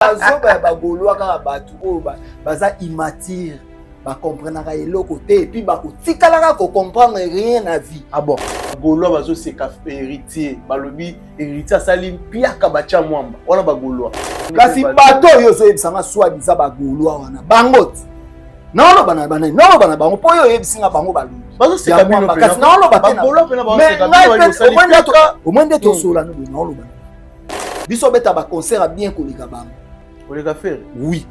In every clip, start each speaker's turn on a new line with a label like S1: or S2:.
S1: Bazoba ya bagolois kaka bato oyo baza immature, bakomprenaka eloko te epuis bakotikalaka kocomprendre rien na vie.
S2: Ah bon, bagolois bazoseka Héritier, balobi Héritier asali mpiaka, batya mwamba wana bagolois.
S1: Kasi bato oyo ozoyebisanga soi-disant bagolois wana, bango ti naoloba na banani, naoloba na bango mpo oyo oyebisinga bango balobi
S2: bazoseka bino.
S1: Kasi naoloba te omoi nde tosola no boye, naoloba biso obeta baconcert ya bien koleka bango.
S2: Koleka Ferre?
S1: Oui,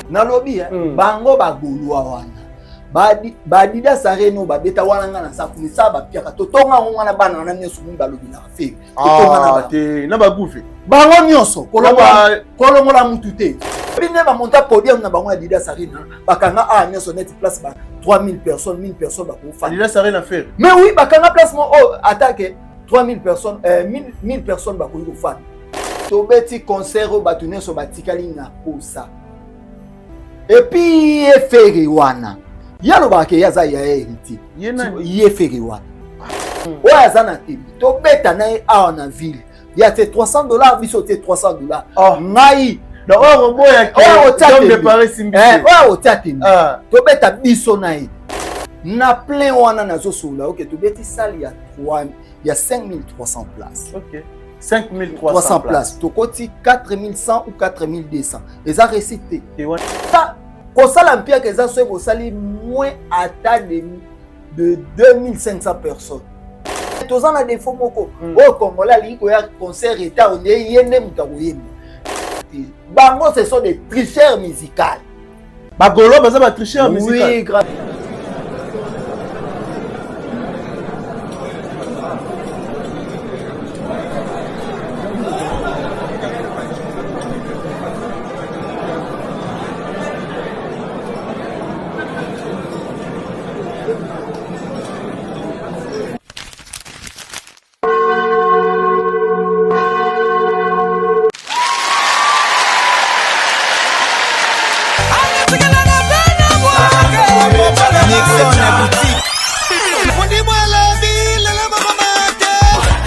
S1: nalobi bango bagolois wana, baAdidas Arena babeta wana, nga naza kuna, esala bapiaka totonga yango wana. Bana wana nyonso moni balobelaka Ferre.
S2: Totonga na bagufe.
S1: Bango nyonso, kolongola mutu te. Bine bamonta podium na bango ya Adidas Arena, bakanga awa nyonso neti place ba 3000 personnes, 1000 personnes bakofanda.
S2: Adidas Arena, Ferre?
S1: Mais oui, bakanga place mo oyo atake 3000 personnes, 1000 personnes bakoki kofanda. Tobeti concert oyo bato nyonso batikali na posa. Et puis ye Ferre wana, ye alobaka ke ye aza ya Héritier. Ye Ferre wana oyo aza na tembe, tobeta na ye awa na ville, ye atie 300 $, biso otie 300 $. Ngai
S2: oyo
S1: otia tembe, tobeta biso na ye na plein wana. Nazosolola oke, tobeti salle ya 3 ya 5300 places.
S2: Okay. 5300
S1: places, tokoti 4100 ou 4200, eza réussite te. Kosala mpiaka eza soki bosali moins ata de 2500 personnes. Toza na défaut moko oyo Congolais alingi koya concert eta onde ye nde moto akoyemba. Bango, ce sont des tricheurs musicales.
S2: Bagolo baza batricheur musical?
S1: Oui, grave.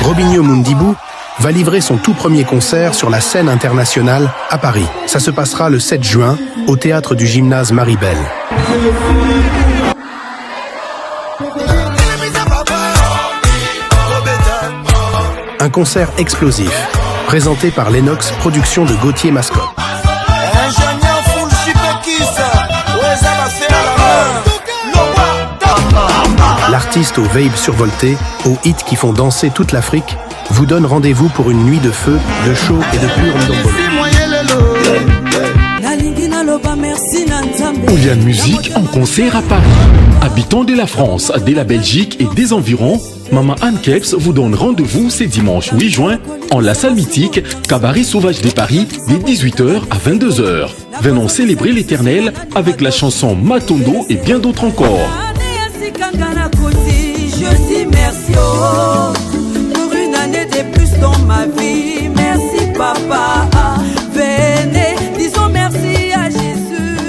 S3: Robinho Mundibu va livrer son tout premier concert sur la scène internationale à Paris. Ça se passera le 7 juin au théâtre du gymnase Maribel. Un concert explosif, présenté par Lennox Productions de Gauthier Mascotte.
S4: Ingénieur full chipekis oyo eza bafere la main.
S3: L'artiste aux vibes survoltées, aux hits qui font danser toute l'Afrique, vous donne rendez-vous pour une nuit de feu, de show et de pur ndombolo.
S5: Nalingi naloba merci na Nzambe.
S6: Ouliane Musique en concert à Paris. Habitants de la France, de la Belgique et des environs, Maman Anne Krebs vous donne rendez-vous ce dimanche 8 juin en la salle mythique Cabaret Sauvage de Paris dès 18h à 22h. Venons célébrer l'éternel avec la chanson Matondo et bien d'autres encore.
S5: Année ya sikanga nakoti, je dis merci oh, pour une année de plus dans ma vie. Merci papa. Venez, disons merci à Jésus.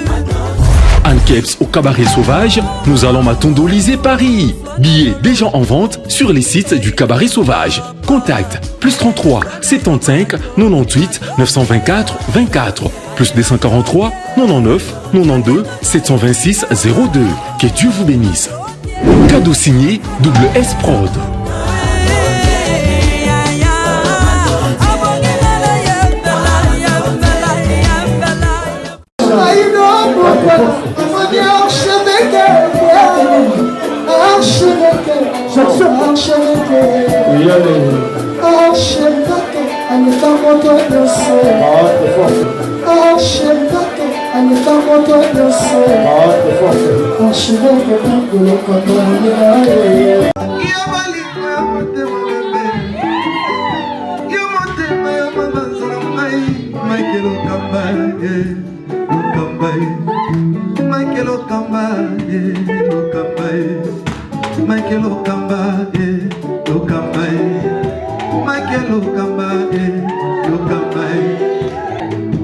S6: Anne Krebs au Cabaret Sauvage, nous allons matondoliser Paris. Billets déjà en vente sur les sites du Cabaret Sauvage. Contact plus 33 75 98 924 24 plus 243 99 92 726 02. Que Dieu vous bénisse. Cadeau signé Double S Prod.
S7: Archevêque aleka moto nyonso, archevêque aleka moto nyonso, archevêque kolokoto.
S4: Yo bolingo ya motema bebe, yo motema ya mabanzo na ngai, Michael Okamba ye, Okamba ye, Michael Okamba ye, Okamba ye, Michael Okamba ye, Okamba ye, Michael Okamba ye, Okamba ye,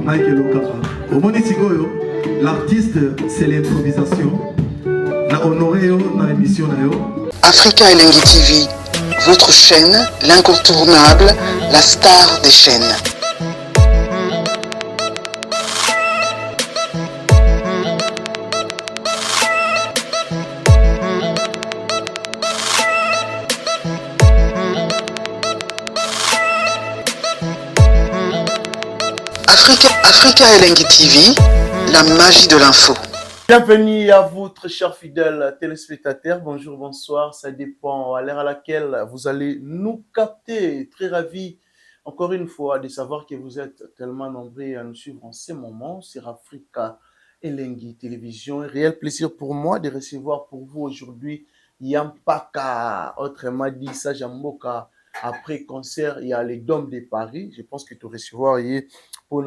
S4: Michael Okamba. Omoni sikoyo, l'artiste, c'est l'improvisation. Na honoré yo na émission na yo.
S8: Africa Elengi TV, votre chaîne, l'incontournable, la star des chaînes. Africa, Africa Elengi TV, la magie de l'info.
S2: Bienvenue à vous, très chers fidèles téléspectateurs. Bonjour, bonsoir. Ça dépend à l'heure à laquelle vous allez nous capter. Très ravi, encore une fois, de savoir que vous êtes tellement nombreux à nous suivre en ce moment sur Africa Elengi Télévision. Un réel plaisir pour moi de recevoir pour vous aujourd'hui Yampaka, autrement dit Sage Mboka. Après concert, il y a les Dômes de Paris. Je pense que tu recevoir pour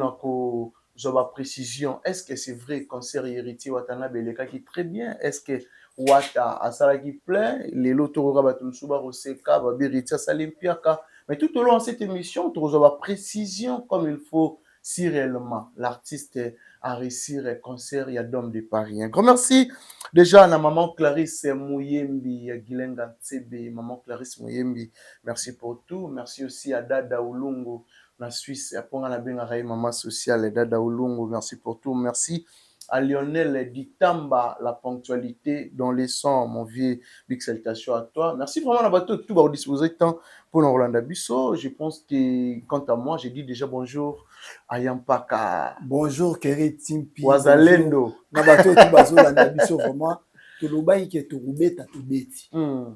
S2: kozwa précision. Est-ce que c'est vrai, concert Héritier Watanabe elekaki très bien? Est-ce que Wata asalaki plein? Lelo tokoka bato mosusu bakoseka babi Héritier asali mpiaka. Mais tout au long de cette émission, tokozwa précision comme il faut si réellement l'artiste a réussi un concert ya Dôme de Paris. Un grand merci déjà à la maman Clarisse Mouyembi, Gilenga Ntsebe, maman Clarisse Mouyembi, merci pour tout. Merci aussi à Dada Ulungu, la Suisse, à la bengaka maman sociale, Dada Ulungu, merci pour tout. Merci à Lionel Ditamba, la ponctualité dans les sangs, mon vieux, big salutation à toi. Merci vraiment à bateau tout va disposer temps pour nous Rolanda Bisso. Je pense que quant à moi, j'ai dit déjà bonjour à Yampaka.
S1: Bonjour Kerry Timpi.
S2: Wazalendo.
S1: Na bato tout bazolanda biso vraiment. Tolobaki ke tokobeta, tobeti.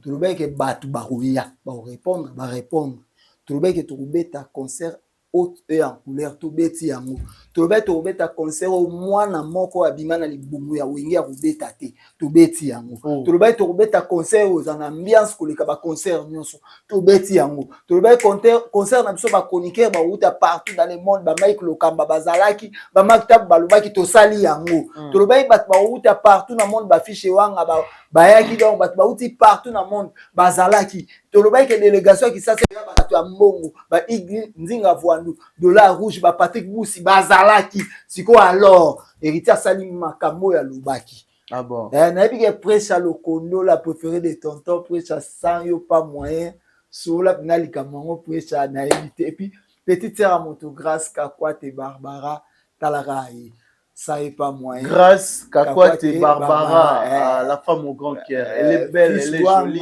S1: Tolobaki ke bato bakoya, bakorépondre, barépondre. Tolobaki ke tokobeta concert haute et en couleur, tobeti yango. Tolobaki tokobeta concert oyo mwana moko abima na libumu ya Wenge ya kobeta te, tobeti yango. Tolobaki tokobeta concert oyo eza na ambiance koleka baconcert nyonso, tobeti yango. Tolobaki concert na biso, bachroniqueur bauta partout dans le monde, bamike Lokamba bazalaki, bamike Tabu balobaki, tosali yango. Tolobaki bato bauta partout na monde, bafiche wanga bayaki, donc bato bauti partout na monde bazalaki. Tolobaki ke délégation ya Kisasa ya bato ya mbongo, baigli Nzinga Vwandu, Dollar Rouge, baPatrick Busi bazalaki. Sikoyo alors Héritier asali makambo oyo alobaki.
S2: Ah bon.
S1: Eh, nayebi ke Prêcha Lokondo, la préféré de tonton Prêcha, sans yo pas moyen. Sola mpena likambo yango, Prêcha, nayebi te. Et puis petite sœur ya moto, Grâce Kakwate Barbara, talaka ye, ça est pas moyen.
S2: Grâce Kakwate
S1: Kakwate
S2: Barbara,
S1: Barbara, eh.
S2: ah, la femme au grand cœur. Elle est belle,
S1: Fils
S2: elle est
S1: Wanga,
S2: jolie.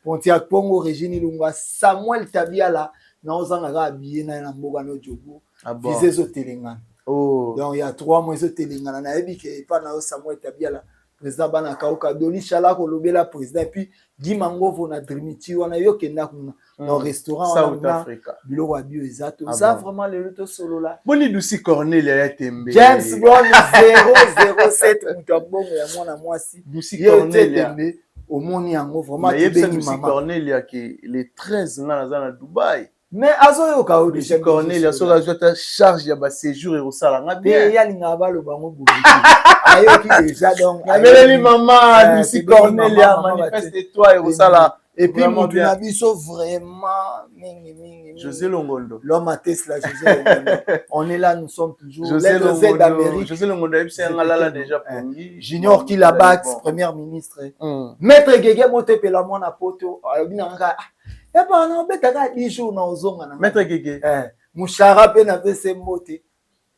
S1: Pontiac Pongo, Régine Ilunga, Samuel Tabiala, naozanga kaka biye na ye na mboka no Jogo.
S2: Ah bon.
S1: Visa ezotelengana.
S2: Oh.
S1: Donc il y a 3 mois ezotelengana. Nayebi ke epa na yo Samuel Tabiala, président bana kauka, Doli Chala kolobela président, et puis Guy Mangovo na Drimiti wana, yo kenda kuna na restaurant wana
S2: South
S1: kuna.
S2: Africa.
S1: Biloko ya bio eza. Toza
S2: Ah bon.
S1: vraiment lelo tosolola.
S2: Boni Dusi Cornelia ya Tembe.
S1: James Brown 007, moto ya mbongo ya mwana mwasi.
S2: Dusi
S1: Ye te.
S2: Cornelia.
S1: Tembe omoni yango vraiment.
S2: Nayebisa
S1: Tobengi
S2: Dusi
S1: mama.
S2: Cornelia ke le 13 nga naza na Dubai.
S1: Mais azoyoka oyo.
S2: Dusi Cornelia soki azwi ata charge ya baséjour ekosala nga
S1: Mpe
S2: bien.
S1: ye alingaka baloba yango boye te, ayoki déjà donc.
S2: Nabeleli mama Dusi
S1: tobengi
S2: Cornelia,
S1: mama, mama.
S2: Manifeste toi, ekosala
S1: Et puis
S2: vraiment
S1: motu
S2: bien.
S1: na biso vraiment mingi mingi mingi.
S2: José Longondo.
S1: L'homme à Tesla, José Longondo. On est là, nous sommes toujours
S2: José
S1: lettre Z
S2: Longondo,
S1: d'Amérique.
S2: José Longondo ayebisi nga lala déjà
S1: Eh,
S2: pongi.
S1: Junior Kilabax,
S2: Bon.
S1: premier ministre. Maître Gege Motepela, mwana poto, alobi na nga, ah, epa na obetaka 10 jours na ozonga na nga.
S2: Maître Gege.
S1: Eh, Mouchara mpe na pese mbote.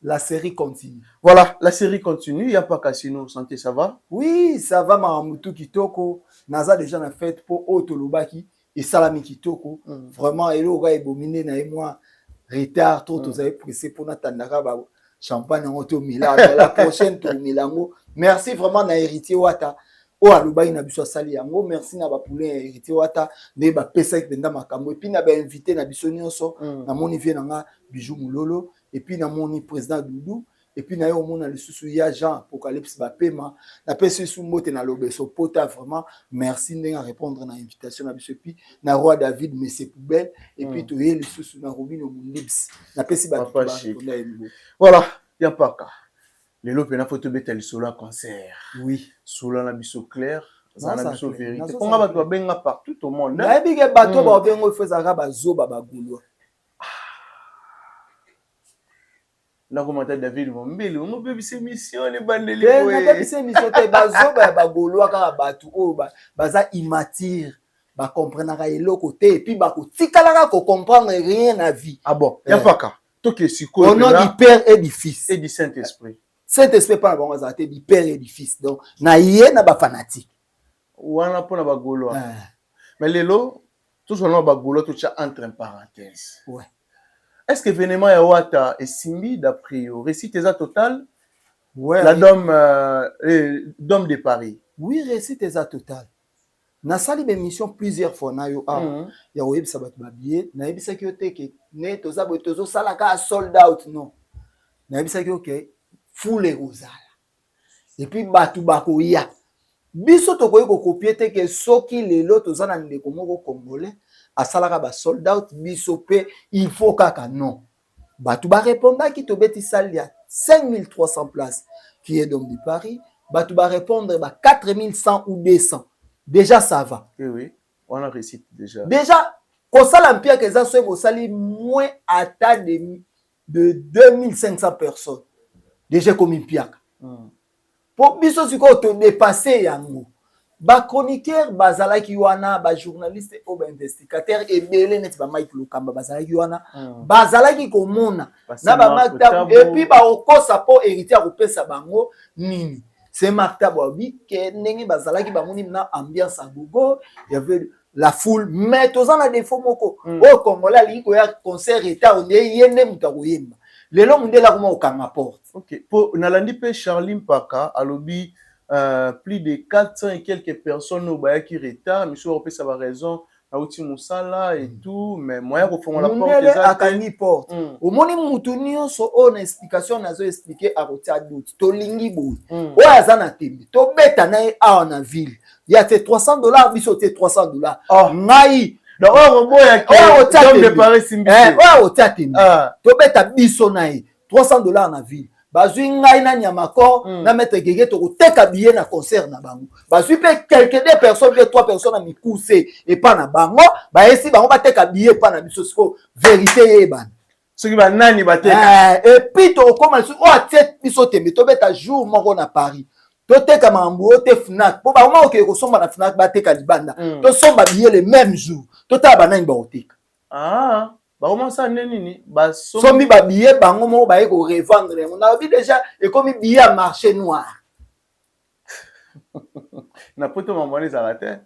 S1: La série continue.
S2: Voilà, la série continue. Il n'y a pas Cassino. Santé, ça va?
S1: Oui, ça va, makambo tu kitoko. Naza déjà na fête mpo oyo tolobaki esalami kitoko. Vraiment eloko kaka ebomi nde na ye mwa retard to tozali pressé mpona tandaka ba champagne yango tomela. La prochaine tomela yango. Merci vraiment na Héritier Wata oyo alobaki na biso, asali yango. Merci na bapoulain ya Héritier Wata nde bapesaki mpenza makambo, et puis na bainvité na biso nyonso. Namoni vieux na nga Bijou Mololo, et puis namoni président Doudou, et puis na ye omona lisusu ya Jean Apocalypse Bapema. Napesi lisusu mbote na Lobeso Pota, vraiment merci ndenge arépondre na invitation na biso, et puis na roi David Mese Poubelle, et puis toye lisusu na Robino Mundibs. Napesi bato
S2: Papa Chic.
S1: barépondre ye mbote.
S2: Voilà, Yampaka. Lelo pena faut tobeta lisolo ya concert.
S1: Oui.
S2: Solo na biso clair, za na
S1: Naza
S2: biso
S1: clair,
S2: vérité.
S1: naza
S2: Ponga bato
S1: clair.
S2: babenga partout au monde.
S1: Nayebi ke bato baobengo ifo ezalaka bazoba, bagulwa.
S2: Nakomata David Mombeli, ongo bebisa émission ebandeli
S1: Te.
S2: boye.
S1: Nabebisa émission te. Bazoba ya bagaulois kaka bato oyo baza immature, bakomprenaka eloko te, et puis bakotikalaka kocomprendre rien na vie.
S2: Ah bon,
S1: Eh.
S2: Yampaka. Toke sikoyo.
S1: Au nom
S2: pena
S1: du Père et du Fils
S2: et du Saint-Esprit.
S1: Saint-Esprit mpa na bango azala te, du Père et du Fils. Donc na ye na bafanatique.
S2: Wana mpona bagaulois. Mais lelo tozwa na bagaulois, totya entre parenthèse. Est ce que événement ya Wata esimbi d'après yo? Réussite eza totale?
S1: Ouais.
S2: La dome, dome de Paris.
S1: Oui, réussite eza totale. Nasali baémission plusieurs fois na yo awa ya koyebisa bato babillet. Nayebisaki yo te ke ne toza boye, tozosala kaka sold out. Non, nayebisaki yo ke foule ekozala et puis bato bakoya. Biso tokoki kocopier te ke soki lelo toza na ndeko moko congolais asalaka basold out, biso mpe il faut kaka. Non, bato barépondaki. Tobeti salle ya 5300 places qui est Dome de Paris, bato barépondre ba 4100 ou 200, déjà ça va.
S2: Oui, on a réussite déjà.
S1: Déjà kosala mpiaka eza soki bosali moins ata de 2500 personnes, déjà ekomi mpiaka. Mpo biso sikoyo todépasse yango. Bachroniqueur bazalaki wana, bajournaliste oyo bainvestigateur ebele neti bamike Lokamba bazalaki wana. Bazalaki komona na bamike Tabu et puis bakokosa mpo Héritier akopesa bango nini. C'est Marc Tabu abi ke ndenge bazalaki, bamoni na ambiance ya gogo, y avait la foule. Mais toza na défaut moko oyo Congolais alingi koya concert retard, nde ye nde moto akoyemba. Lelo mondele akoma kokanga porte.
S2: Ok, po nalandi mpe Charlie Mpaka alobi plus de 400 et quelques personnes oyo bayaki retard. Misu bakopesa baraison, nauti mosala et tout, mais moyen kofongola porte
S1: Mondele
S2: eza te.
S1: Akangi porte. Omoni, mutu nyonso oyo na explication nazo expliquer akotia doute. Tolingi boye, oyo aza na tembe, tobeta na ye awa na ville ya te 300 $, biso te 300 $.
S2: Oh.
S1: Ngai
S2: Donc oyo koboya
S1: Oyo otia
S2: Dome de
S1: tembe.
S2: Paris simbi
S1: Eh,
S2: te.
S1: oyo akotia tembe,
S2: Ah.
S1: tobeta biso na ye 300 $ na ville. Bazwi ngai na Nyamakor na maître Gege, tokoteka billet na concert na bango. Bazwi mpe quelque deux personnes, mpe trois personnes na mikuse epa na bango, bayesi bango bateka billet epa na biso. Sikoyo vérité eyebana.
S2: Soki banani bateka.
S1: Eh, et puis tokokóma lisusu, oyo atie biso tembe, tobeta jour moko na Paris, toteka makambo oyo te Fnac, mpo bango okende kosomba na Fnac, bateka libanda. Tosomba billet le même jour, totala banani bakoteka.
S2: Ah, bakomasa nde nini, basombi?
S1: Sombi babillet, bango moko baye korevendre yango. Nalobi déjà ekomi billet ya marché noir.
S2: Na poto mambo wana ezala te.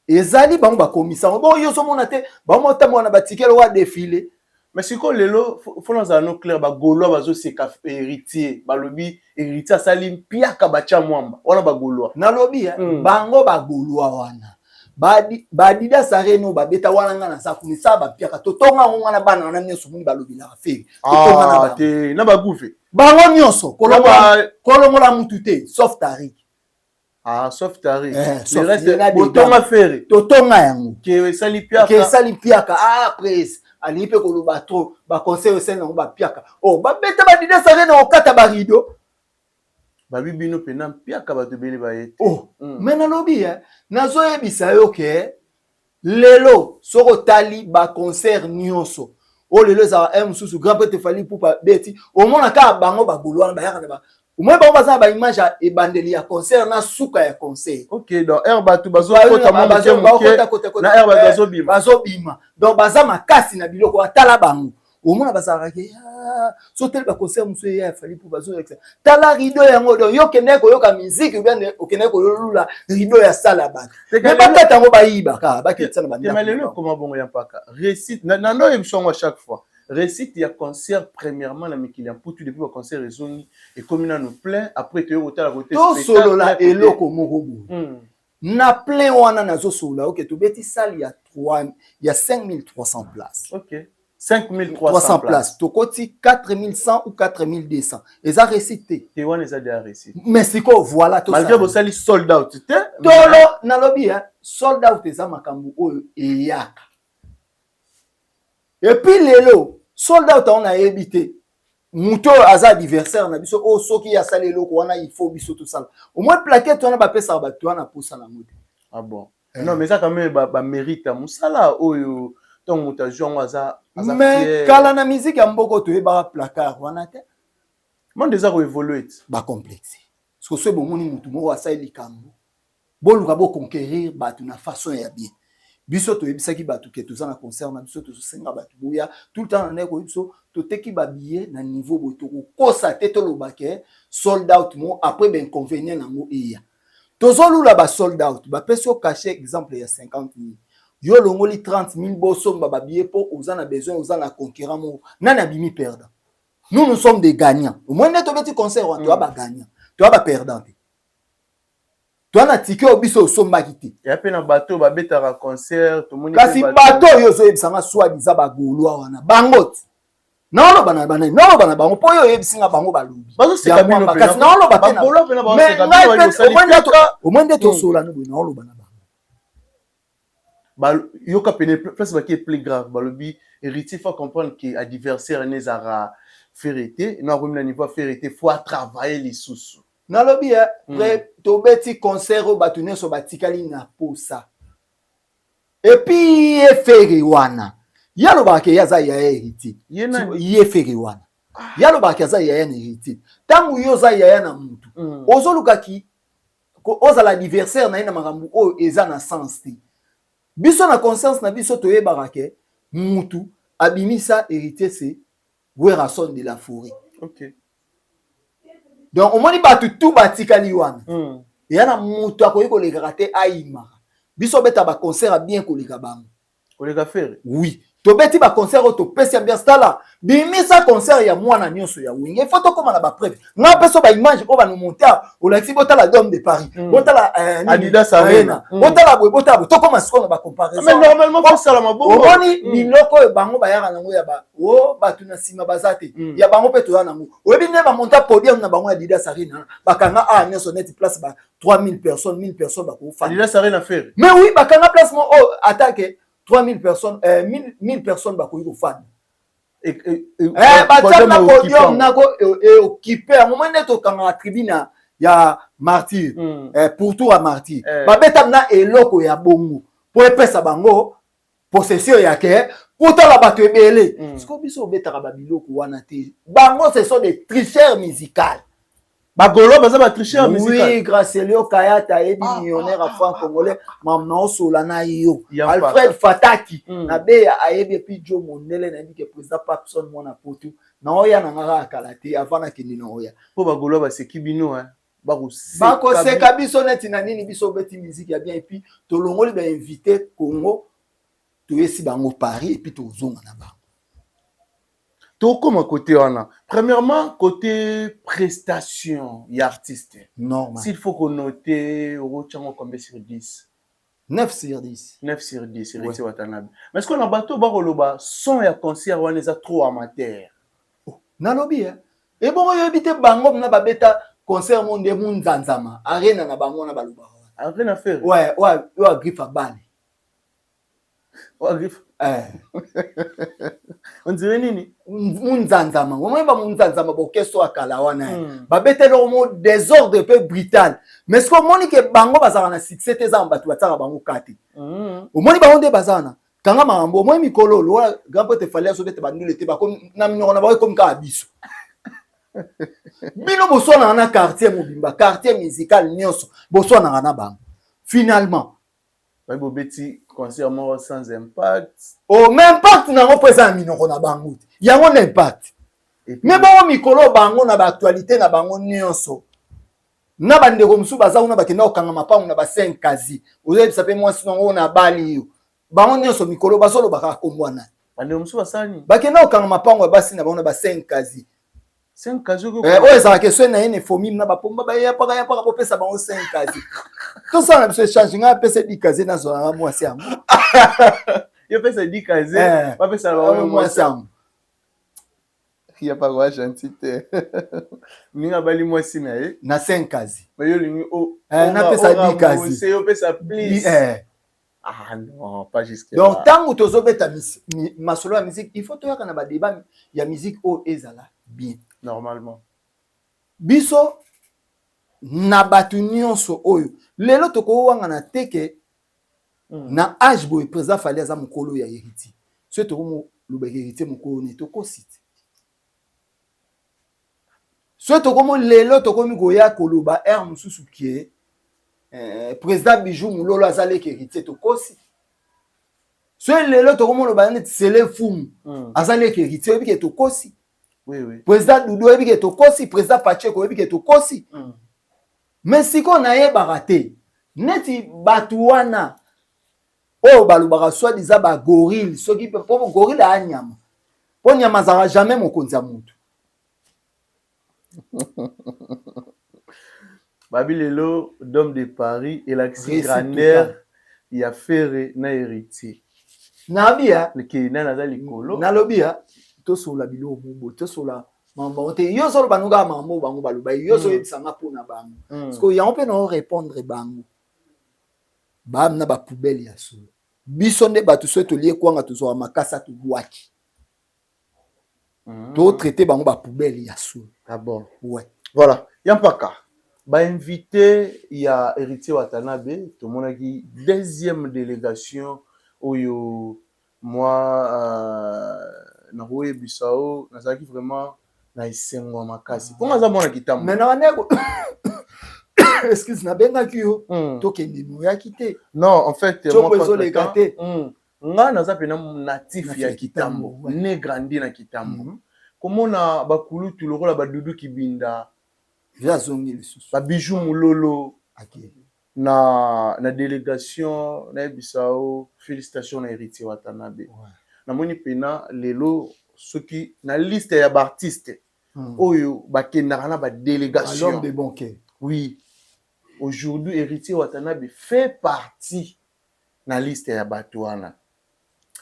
S1: Ezali bango bakomisa yango bongo. Yo ozomona te, bango motambola na batikele wa défilé.
S2: Mais sikoyo lelo fo nazala no clair. Bagaulois bazoseka Héritier, balobi Héritier asali mpiaka, batya mwamba wana, Bagaulois.
S1: Nalobi bango Bagaulois wana, baAdidas Arena babeta wana, nga naza kuna, esala bapiaka. Totonga yango nga na bana wana nyonso. Moni balobelaka Ferre, totonga na
S2: Ah,
S1: bango.
S2: Te, na baguve.
S1: Bango nyonso,
S2: Na
S1: kolongola mutu te sauf Tarik.
S2: Ah, sauf Tarik.
S1: Eh,
S2: Le
S1: sauf
S2: reste
S1: ye na
S2: botonga
S1: Dedam.
S2: Ferre.
S1: Totonga yango.
S2: Ke esali piaka.
S1: Ke esali piaka. Ah, presse alingi mpe koloba trop. Baconseil osali yango bapiaka. Oh, babeta baAdidas Arena, okata barideau.
S2: Babi bino mpena mpiaka, bato ebele baye te.
S1: Oh. Mais nalobi, nazoyebisa yo ke lelo soki otali baconcert nyonso oyo lelo ezalaka, mosusu grand prêtre Fally Ipupa beti, omona kaka bango Bagaulois wana bayaka na ba omoi, bango baza na baimage ya ebandeli ya concert na suka ya concert.
S2: Ok, donc aire bato bazokota mwa moke moke, na aire bato bazobima.
S1: Bazobima. Donc baza makasi na biloko. Atala bango, omona bazalaka ke so otali baconcert mosusu eya ya Fally mpo bazolakisa, tala rideau yango. Donc yo okendeki koyoka musique ou bien okendeki kolula rideau ya sala ya bato? Me bakata yango, bayiba kaka, baketisa na
S2: Tema lelo
S1: bandako.
S2: Ekoma bongo ya mpaka réussite na ndo oyebi yango à chaque fois, réussite ya concert premièrement na mikili ya mputu, depuis baconcert ezongi, ekomi nano plein, après toyei kotala kote.
S1: Tosolola eloko moko boye. Na plein wana nazosolola, oke, tobeti salle ya 3 ya 5300 places.
S2: Ok, 5300.
S1: 300 places, tokoti 4100 ou 4200, eza réussite te?
S2: Te, wana eza déjà réussite.
S1: Mais sikoyo voilà.
S2: Malgré bosali sold out te.
S1: Tolo nalobi, sold out eza makambo oyo eyaka. Et puis lelo sold out yango, nayebi te moto oyo aza adversaire na biso oyo, soki asali eloko wana, il faut biso tosala au moins plaquette wana bapesaka bato wana posa nango te.
S2: Ah bon? Non, mais eza quand même bamérite ya mosala oyo. Ntongo moto azwi yango, aza
S1: Mais kala na musique ya mboka toyebaka placard wana te.
S2: Monde eza koévolue ti.
S1: Bacomplexe soki so bomoni motu moko asali likambo, boluka boconquérir bato na façon ya bien. Biso toyebisaki bato ke toza na concert na biso, tozosenga bato boya tout le temps. Na ndenge koyebi biso toteki babillet na niveau boye, tokokosa te, toloba ke sold out mo. Après bainconvénient nango eya, tozolula basold out, bapesi yo cachet exemple ya 50 000. Yo olongoli 30 000, bosomba babillet mpo oza na besoin, oza na concurrent moko. Nani abimi perdant? Nous, nous sommes des gagnants. Omoni nde tobeti concert wana, toya bagagnant, toya baperdant te. Toya na ticket oyo biso osombaki te.
S2: Ya mpe na bato babetaka concert, tomoni.
S1: Kasi bato oyo ozoyebisanga, soi-disant bagaulois wana, bango ti naoloba na banani, naoloba na bango mpo oyo oyebisinga bango balobi. Kasi naoloba te, omoi nde tosola no boye, naoloba na
S2: bango. Yoka pene place baki plus grave, balobi Héritier faut comprendre que adversaire ne ezalaka Ferre te, no akomi na niveau Ferre te, faut atravailler lisusu.
S1: Nalobi ya tobeti concert oyo bato nyonso batikali na posa. Et puis ye Ferre wana, ye alobaka ke ye aza yaya Héritier. Ye Ferre wana, ye alobaka ke aza yaya na Héritier. Ntango yo oza yaya na mutu, ozolukaki ozala adversaire na ye na makambo oyo eza na sens te. Biso na conscience na biso toyebaka ke mutu abimisa Héritier, c'est Werrason de la forêt. Donc omoni bato tu batikali wana, eya na moto akoki kolekaka te, ayimaka. Biso obeta baconcert ya bien koleka bango.
S2: Koleka Ferre?
S1: Oui, tobeti baconcert oyo topesi ambiance. Tala, bimisa concert ya mwana nyonso ya Wenge, faut tokóma na bapreuve. Nga mpe so baimage oyo banomonte, olakisi, botala Dome de Paris, botala
S2: Adidas Arena,
S1: botala boye, botala boye, tokóma sikoyo na bacomparaison.
S2: Normalement fosalama
S1: bongo. Omoni biloko oyo bango bayaka nango ya ba o bato na nsima baza te, ya bango mpe toya nango. Oyebi nde bamonta podium na bango ya Adidas Arena, bakanga a nyonso neti place ba 3000 personnes, 1000 personnes bakofanda.
S2: Adidas Arena, Ferre?
S1: Mais oui, bakanga place mo oyo atake 3000 personnes, 1000, 1000 personnes bakoki kofanda. Batia na podium nako eoccuper yango. Moi nde tokangaka tribune ya Martyr, pourtour ya Martyr, babeta na eloko ya bongo mpo epesa bango possession ya ke kotala bato ebele. Sikoyo biso obetaka babiloko wana te. Bango, ce sont des tricheurs musicales.
S2: Bagaulois baza batricheur?
S1: Oui, Gracelio Kayata ayebi, millionnaire ya franc congolais, mama osola na yo. Alfred Fataki na beya ayebi. Et puis Jo Mondele, nayebi ke président Papson mwana poto naoya na nga kaka kala te, avant nakende naoya.
S2: Mpo bagaulois baseki bino.
S1: Bakoseka biso neti na nini? Biso obeti musique ya bien, et puis tolongoli bainvité Congo, toyesi bango Paris, et puis tozonga na bango.
S2: Tokóma côté wana. Premièrement, côté prestation ya artiste,
S1: normal,
S2: s'il faut konote, okotiango combien sur 10?
S1: 9 sur 10.
S2: 9 sur 10, Héritier Watanabe. Mais ce qu'on a, bato bakoloba son ya concert wana eza trop amateur.
S1: Oh, nalobi ebongo oyebi te, bango na babeta concert mo nde munzanzama Arena na bango wana balobaka.
S2: Arena Ferre?
S1: Ouais, oyo agriffe abale.
S2: Eh. On dirait nini?
S1: Munzanzama, omoni bamunzanzama, baorchestre ya kala wana, babeta eloko mo désordre mpe brutal. Mais soki omoni ke bango bazalaka na succès te, eza na bato batiaka bango ka te. Omoni bango nde baza na kanga makambo. Omoni mikolo lokola grand prêtre Fally azobeta bandule te, na minoko na bango ekomi kaka biso. Bino boswanaka na quartier mobimba, quartier musical nyonso boswanaka na bango finalement.
S2: Bayi bobeti concert moko sans impact.
S1: Oh, mais impact nango mpo eza na minoko na bango te, yango na impact. Mais bongo mikolo bango na baactualité na bango nyonso na bandeko mosusu baza kuna, bakenda kokanga mapango na ba 5 kasi ozoyebisa mpe mwasi nango na bali yo. Bango nyonso mikolo bazolobaka kombo wana.
S2: Bandeko mosusu basali.
S1: Bakenda kokanga mapango ya basi na bango na ba 5 kasi.
S2: 5 kasi?
S1: Oyo ezalaka eswe na ye na efomime na bapomba bayapaka yapaka, bopesa bango 5 kasi, tosala na biso échange. Ngai apesa 10 kasi, nazwaka mwasi yango.
S2: Yo pesa 10 kasi, bapesa bango
S1: mwasi yango.
S2: Ya paka gentil te, ndenge abali mwasi na ye.
S1: Na 5 kasi.
S2: Yo olingi
S1: napesa 10 kasi.
S2: Yo opesa plus. Ah non, pas jusque.
S1: Donc ntango tozobeta masolo ya musique, il faut toyaka na badébat ya musique oyo ezala bien.
S2: Normalement.
S1: Biso na bato nyonso oyo lelo tokowangana te ke na age boye président Fally aza mokolo ya Héritier. Soki tokomolobaka Héritier mokolo ne, tokosi te. Soki tokomi lelo, tokomi koya koloba aire mosusu ke président Bijou Mololo aza leki Héritier, tokosi. Soki lelo tokomi oloba neti Sele Fumu aza leki Héritier, oyebi ke tokosi. Président Dudu, oyebi ke tokosi. Président Pacheko, oyebi ke tokosi. Mais sikoyo nayebaka te neti bato wana. Oyo balobaka soit disant ba gorille, soki po gorille aya nyama, po nyama azalaka jamais mokonzi ya mutu.
S2: Babi lelo Dome de Paris elakisi grandeur ya Ferre na Heritier.
S1: Nabi ya
S2: ke nani aza likolo.
S1: Nalobi ya tosolola biloko moko tosolola makambo bango te yo ozoloba no kaka makambo bango baloba yo ozoyebisa nga mpo na bango hmm. parce que yango mpe nao répondre bango ba na ba poubelle ya solo biso nde bato soki tolie kwanga tozwaka makasa tobwaki mm. to traite bango ba poubelle ya solo
S2: ah bon
S1: ouais
S2: voilà ya mpaka ba invité ya héritier Watanabe tomonaki deuxième délégation oyo moi euh, nakoyebisa yo nazalaki vraiment na esengo ya makasi mpo nga aza mwana kitambo
S1: mais na bandeko excuse nabengaki yo hmm. tokende moyaki te
S2: non en fait
S1: moi ezoleka te
S2: hmm. nga naza mpena natif ya kitambo ne grandi na kitambo hmm. komona bakulutu lokola badudu kibinda
S1: azongi lisusu
S2: babiju mulolo na na delegation nayebisa yo felicitation na héritier watanabe ouais. namoni pena lelo soki na liste ya baartiste hmm. oyo bakendaka na badelegation
S1: de bon cœur
S2: oui aujourd'hui héritier watanabe fait partie na liste ya bato wana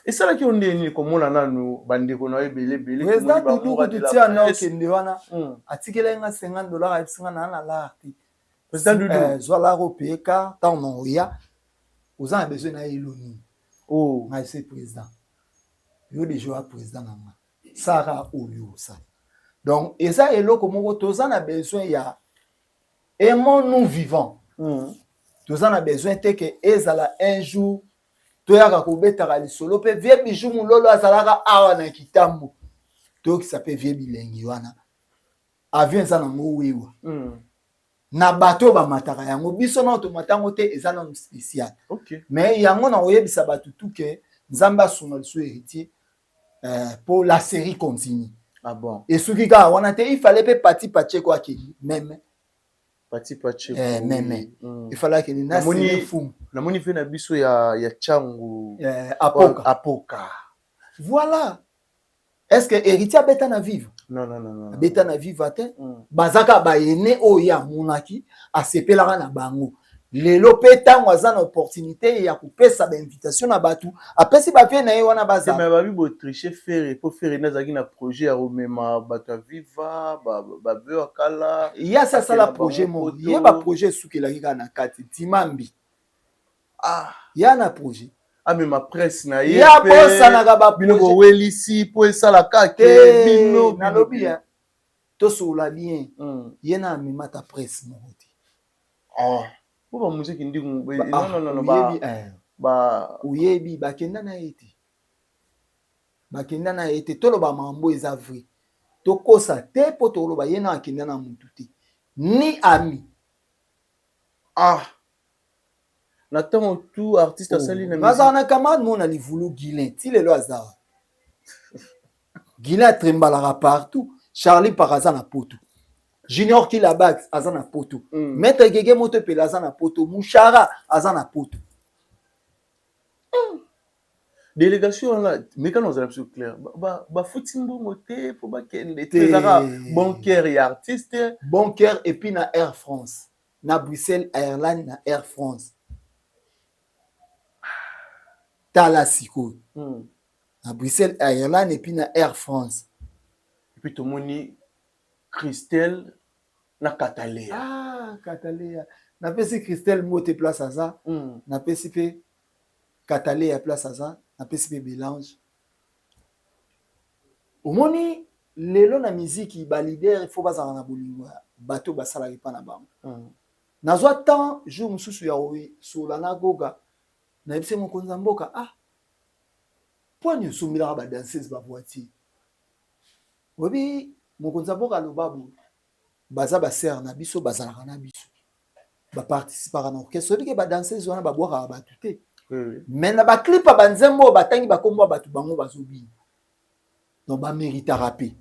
S2: esalaki yo ndenge nini komona nanu bandeko na yo ebele ebele
S1: président dudu kutu tia na okende wana hmm. atikelaki nga 50 dollar ayebisi nga naa na lar te
S2: Président Doudou.
S1: Eh, zwa lar opaye car ntango na oya oza na besoin na elo nini
S2: oh.
S1: ngai se président yo deja oya président na nga sara oyo osala donc eza eloko moko toza na besoin ya aimons nous vivant mm. toza na besoin te ke ezala un jour toyaka kobetaka lisolo mpe vie bijou mololo azalaka awa na kitambo toyokisa mpe vie bilengi wana avion eza nango wewa mm. na bato oyo bamataka yango biso nano tomata yango te eza nano spécial
S2: okay.
S1: mais yango nakoyebisa bato tu ke nzambe asunga lisusu héritier euh, po la série continue
S2: ah bon.
S1: esuki kaka wana te il fallait mpe pati pacheko akende meme
S2: pati pacheko
S1: eh, meme mm. il fallait akende na
S2: série fumu namoni mpe na biso ya, ya changu
S1: eh, apoka
S2: apoka
S1: voilà Est-ce que héritier abeta na viva?
S2: Non, non, non, non.
S1: Abeta na viva te. Mm. Bazaka bayene oyo ye amonaki asepelaka na bango. Lelo pe ntango aza na opportunité ya kopesa ba invitation na bato apesi ba vie na ye wana baza.
S2: Mais babi bo tricher Ferre po Ferre nde azalaki na projet ya komema bato ya viva ba ba ya kala.
S1: Ye asi asala projet moko ye ba projet esukelaki kaka na kati timambi.
S2: Ah.
S1: Ya na projet.
S2: Amema presse na ye.
S1: Ya bosanaka ba
S2: bino bowelisi po esala kake bino
S1: nalobi ya tosolola bien mm. ye na amema ta presse moko te.
S2: Ah. Po ba musique ndingu non non non ba
S1: eh.
S2: ba
S1: oyebi bakenda na ye te. Bakenda na ye te toloba mambo eza vrai. Tokosa te po toloba ye na akenda na mutu te. Ni ami.
S2: Ah. Na ntango tout artiste asali na
S1: nazala na camarade moko na livulu guilin ti lelo aza wa guilin atrembalaka partout charlie paka aza na poto junior kilabax aza na poto mm. maître gege moto epela aza na poto mushara aza na poto
S2: mm. délégation wana mekano ozala biso clair bafuti mbongo te mpo bakende te ezaka bon cœur ya artiste
S1: bon cœur et puis na air france na Bruxelles Airline na Air France tala sikoyo mm. na Bruxelles Airline et puis na Air France
S2: et puis tomoni Christelle na Katalea
S1: ah Katalea napesi Christelle mbote place aza mm. napesi mpe Katalea place aza napesi mpe Belange Omoni lelo na miziki ba leader il faut bazala na bolingo ya bato basalaka epa na bango. Mm. Nazwa temps jour mosusu ya kosolola na Goga, nayebisi mokonzi ya mboka ah mpo nini osombelaka ba danseuse ba voiture? Oyebi mokonzi ya mboka aloba boye, baza ba sœur na biso bazalaka na biso ba participaka na orchestre oyebi ke ba danseuse wana babwakaka bato te mais na ba clip ya banzembo oyo batangi bakombo ya bato bango bazobina donc bameritaka mpe.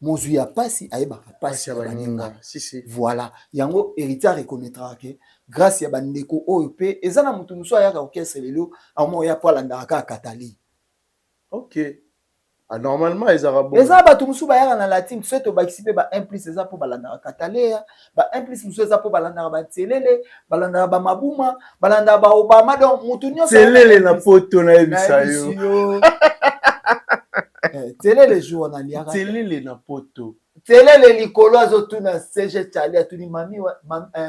S1: Mozwi ya pasi ayebaka pasi ya baninga.
S2: Si, si.
S1: Voilà, yango Héritier areconnaîtraka ke grâce ya bandeko oyo mpe eza na motu mosusu ayaka orchestre lelo, amo oya po alandaka kaka Katali.
S2: Ok, ah, normalement ezalaka
S1: bongo. Eza bato mosusu bayaka na la team, soki tobakisi mpe ba 1 plus, eza mpo balandaka Kataleya, ba 1 plus mosusu eza mpo balandaka Banselele, balandaka Bamabuma, balandaka Baobama. Donc motu nyonso
S2: Selele na poto, nayebisa yo.
S1: Telele jour wana aliaka.
S2: Telele na poto.
S1: Telele likolo azotuna CG Chali, atuni mami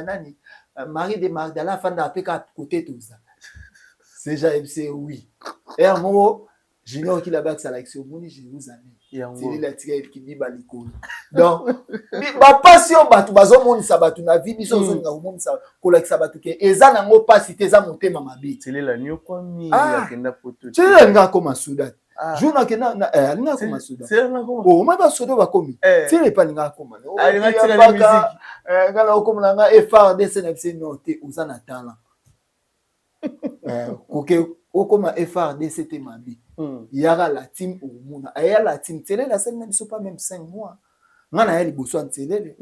S1: nani, Marie de Magdala afandaka mpe kaka kote toza. CG ayebisi oui, ere moko Junior kila bakisa alakisi, omoni Jérusalem, Telele atika kibiba likolo. Donc bapasi oyo bato bazomonisa bato na vie, biso ozolinga komonisa, kolakisa bato ke eza nango mpasi te, eza motema mabe.
S2: Telele anyokwami, akenda poto.
S1: Telele alinga akoma Sudan. Jour nakenda, alinga akoma Sudan. Omai basoda bakomi tele epe alinga akoma nga na okoma na nga FARDC na biso. No te, oza na talent, koke okoma FARDC te, mabe. Yaka la team, okomona aya la team. Telele asali na biso pas même 5 mois, nga na ya liboso ya Ntelele.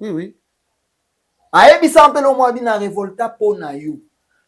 S1: Ayebisa mpe lomo abi na révolta mpo na yo,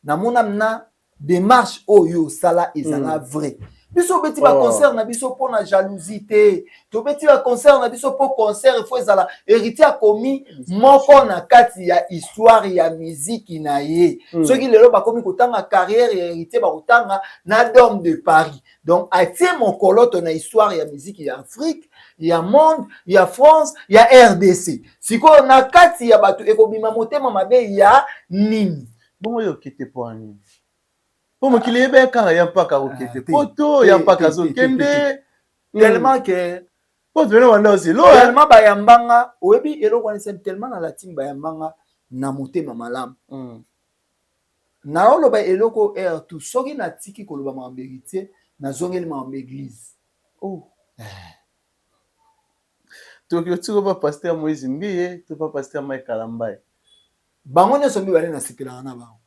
S1: namona na démarche oyo osala ezala vrai. Biso obeti baconcert na biso mpo na jalousie te, tobeti baconcert na biso mpo concert efo ezala. Héritier akomi moko na kati ya histoire ya miziki na ye. Soki lelo bakomi kotanga carrière ya Héritier, bakotanga na Dôme de Paris. Donc atie mokoloto na histoire ya miziki ya Afrique, ya monde, ya France, ya RDC. Sikoyo na kati ya bato ekobima motema mabe ya nini?
S2: Bongo yo okete mpo ya nini? Mpo mokili eyeba kaka ya mpaka okete poto, ya mpaka azokende.
S1: Tellement ke
S2: po tobena banda osilo.
S1: Tellement bayambanga, oyebi eloko wana esali tellement na latine, bayambanga na motema malamu. Naoloba eloko aire tout, soki natiki koloba makambo Héritier, nazongeli makambo église.
S2: Oh. Toki otiki pa pasteur Moïse Mbiye to pa pasteur Mike Kalambaye?
S1: Bango nyonso mibale nasepelaka na bango.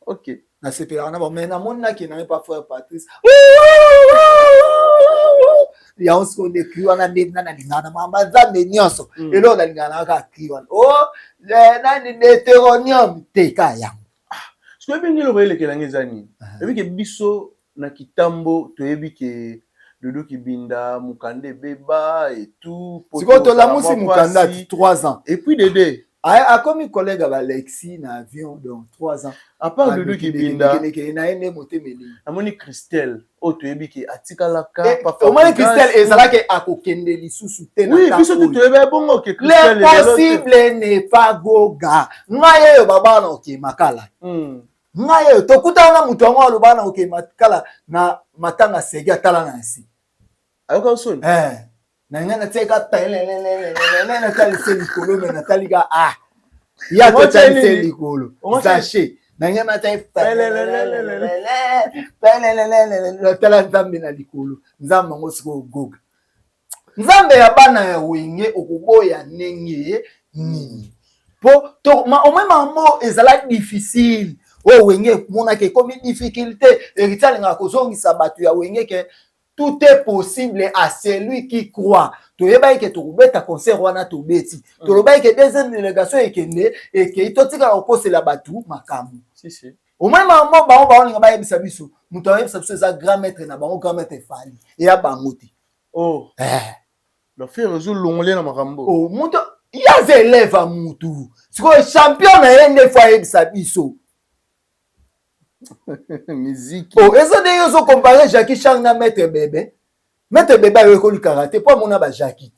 S1: Nasepelaka na bango, mais namoni nakende pa frère Patrice. Yango sikoyo nde cri wana nde nga nalingaka na mama Nzambe nyonso. Eloko nalingaka na kaka cri wana o nani, Deutéronome te, ka yango.
S2: Soki oyebi eloko elekelanga eza nini, oyebi ke biso na kitambo toyebi ke Dodo Kibinda mokanda ebeba et tout.
S1: Sikoyo tolamusi mokanda 3 ans.
S2: Et puis Dede
S1: akomi collègue ya balexi na avion, donc 3 ans.
S2: À part Dodo Kibinda,
S1: na ye nde motema elingi.
S2: Namoni Christelle oyo toyebi ke atikalaka.
S1: Omoni Christelle ezalaki akokende lisusu te.
S2: Oui, biso te toyebi bongo ke
S1: L'impossible n'est pas goga. Ngai oyo babana na okee makala, ngai oyo tokutana na moto yango alobaka na okee makala na matanga segi, atala na nsi.
S2: Ayoka soni.
S1: Na ngai natiaka pelelelelele, natali se likolo, me natali ka ah ya totali se likolo sache na ngai natali pelelelelele, natala Nzambe na likolo. Nzambe yango sikoyo goga, Nzambe ya bana ya Wenge, okoboya ndenge nini? Po omoi mambo ezala difficile oyo Wenge emonaki ekomi difficulté. Héritier alingaka kozongisa bato ya Wenge ke tout est possible à celui qui croit. Toyebaki ke tokobeta concert wana, tobeti. Tolobaki ke deuxième délégation ekende, ekei. Totikala kokosela bato makambo.
S2: Si, si.
S1: Omoi mambo bango baolinga bayebisa biso, moto ayebisa biso eza grand maître na bango, grand maître Efali, eya bango te.
S2: Oh.
S1: Eh.
S2: Donc frère ozolongole na makambo.
S1: Oh, moto ye aza élève ya mutu, sikoyo champion na ye nde fo ayebisa biso.
S2: Miziki.
S1: Oh, eza ndenge ozocompare Jackie Chang na maître Bebe. Maître Bebe ayoki karate mpo amona bajackie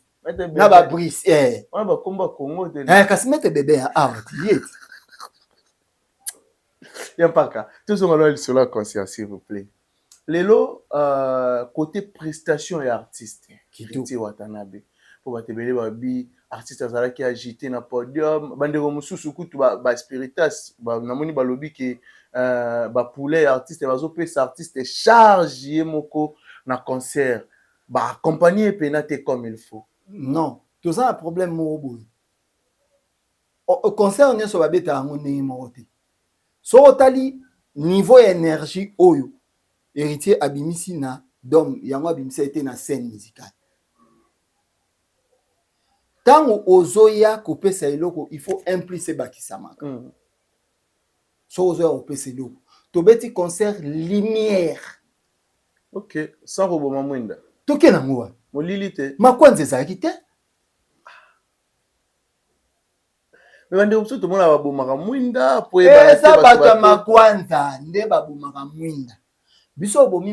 S1: na babrice, eh.
S2: Wana bakomba Congo te.
S1: Eh, kasi maître Bebe ya awa ti ye ti.
S2: Ya mpaka tozonga lwa lisolo ya concert, s'il vous plaît. Lelo côté prestation ya artiste Héritier Watanabe, mpo bato ebele babi artiste azalaki agité na podium, bandeko mosusu kutu baspiritas namoni balobi ke bapoulet ya artiste bazopesa artiste charge ye moko na concert, baaccompagne ye pena te comme il faut.
S1: Non, toza na problème moko boye. Concert nyonso babeta yango ndenge moko te. Soki otali niveau ya énergie oyo Héritier abimisi na Dôme, yango abimisi ete na scène musicale. Ntango ozoya kopesa eloko, il faut un plus ebakisamaka. Soki ozoya kopesa eloko, tobeti concert lumière.
S2: Ok, sans koboma mwinda.
S1: Toke nango wapi?
S2: Molili te.
S1: Makwanza ezalaki te.
S2: Mais bandeko mosusu tomona babomaka mwinda po
S1: eza bato ya makwanza nde babomaka mwinda. Biso obomi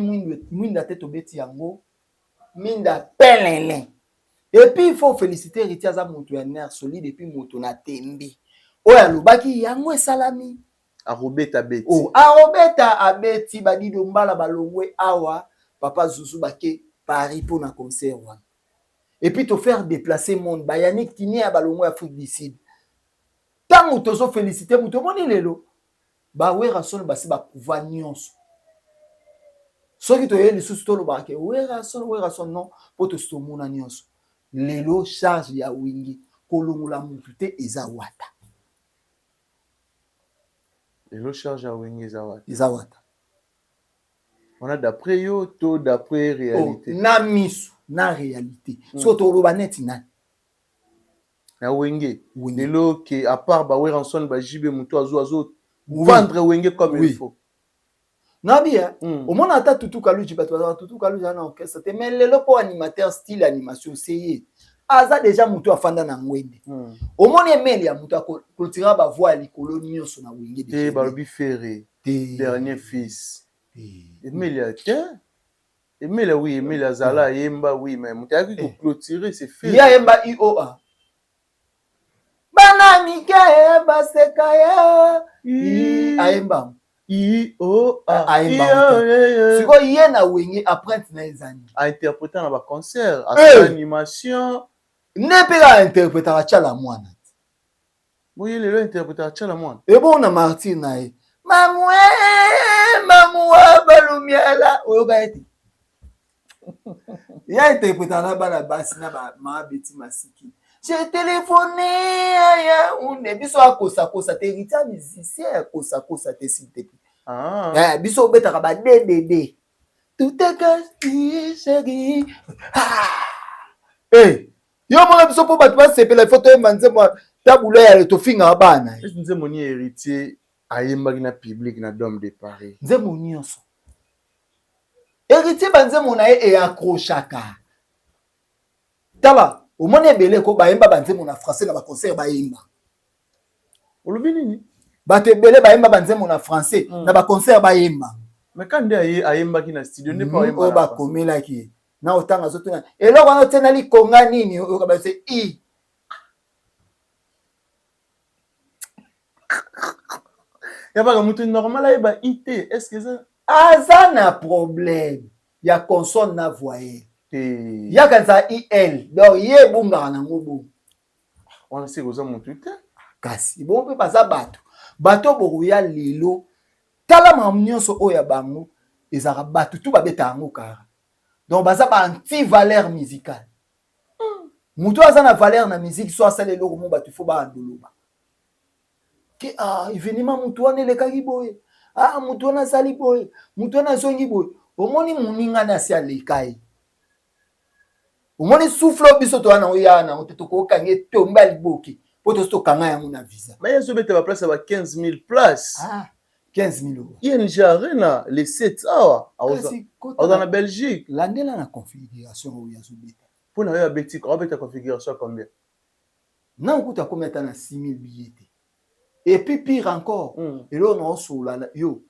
S1: mwinda te, tobeti yango minda pelele. Et puis il faut féliciter Héritier, aza moto ya nerf solide, et puis moto na tembe oyo alobaki yango esalami.
S2: Arobeta beti.
S1: Oh, arobeta abeti badido mbala balongwe awa papa Zuzu bake Paris mpona concert wana. Et puis tofaire déplacer monde, bayani kinia ya balongwe Afrique du Sud. Ntango tozoféliciter moto, omoni lelo baWerrason basi baprouva nyonso. Soki toye lisusu tolobaka ke Werrason, Werrason, non, mpo tosi tomona nyonso. Lelo charge ya Wenge, kolongola motu te, eza Wata.
S2: Lelo charge ya Wenge eza Wata?
S1: Eza Wata.
S2: Wana d'après yo to d'après réalité?
S1: Oh, na miso na réalité. Soki toloba neti nani?
S2: Na Wenge lelo ke à part baWerrason, baJB, moto azo vendre Wenge comme il faut.
S1: Nabi omona ata Tutu Kaluji, bato bazalaka Tutu Kaluji aza na orchestre te, mais lelo mpo animateur, style animation seye aza déjà moto afanda na ngwende. Omoni emeli ya moto aclôturer bavoix ya likolo nyonso na Wenge.
S2: Te, balobi Ferre dernier fils Emelia te. Emelia, oui, Emelia azala ayemba, oui, mais moto ayaki koclôturer, c'est Ferre.
S1: Ye ayemba ioa bana mike baseka ye, ayemba.
S2: I o A.
S1: Ayemba. Sikoyo ye na Wenge, empreinte na eza nini?
S2: Ainterpréter na baconcert, asala animation.
S1: Nde mpe kaka interprétaka Tiala Mwana.
S2: Boye lelo interprétaka Tiala Mwana.
S1: Ebongo na martyr na ye, mamwe mamuwa balumiala, oyoka ete ya interprétaka na bana basi na bamama beti masiki. J'ai téléphoné aya une biso akosakosa te. Héritier musicien akosakosa te, s'il te plaît.
S2: Ah.
S1: Eh, biso obetaka ba ddd tout est caché, chéri. Ah! Eh, yo mona biso mpo bato basepela, ifo toyemba nzembo tabula ya tofingaka bana.
S2: Esi nzembo ni Héritier ayembaki na public na Dome de Paris?
S1: Nzembo nyonso Héritier, banzembo na ye eaccrochaka. Tala, omoni ebele ko bayemba banzembo na français na baconcert bayemba.
S2: Olobi nini?
S1: Bato ebele bayemba banzembo na français na baconcert bayemba.
S2: Mais quand nde aye ayembaki na studio nde mpo ayemba
S1: oyo
S2: na français.
S1: Bakomelaki ye na otanga, azotuna eloko wana otie na likonga nini, oyoka base i.
S2: Ya baka moto normal ayeba i te, est ce que eza
S1: Aza na problème ya consonne na voyelle.
S2: Te.
S1: Yakanisa il, donc ye ebungaka nango bongo.
S2: Wana seke oza motu te.
S1: Kasi bongo mpe baza bato, bato bokoya lelo. Tala makambo nyonso oyo ya bango ezalaka, bato tu babeta yango kara. Donc baza ba anti valeur musicale. Moto aza na valeur na musique, so asala eloko mo, bato fo baandoloba ke ah, événement motu wana elekaki boye, ah, motu wana asali boye, motu wana azongi boye. Omoni moninga na asi aleka ye, omoni souffle oyo biso toya nango, ya nango te, tokokanga etombe ya liboke mpo tosi tokanga yango na visa.
S2: Mais ye azobeta baplace ya ba 15 000 place.
S1: Ah, 15 000 euros.
S2: ING Arena le 7 awa
S1: Kasi kota
S2: aza na Belgique.
S1: Landela na configuration oyo azobeta.
S2: Mpo na yo abeti, abeta configuration ya combien?
S1: Na okuta akomi ata na 6 000 billet te. Et puis pire encore, eloko na osolola yo,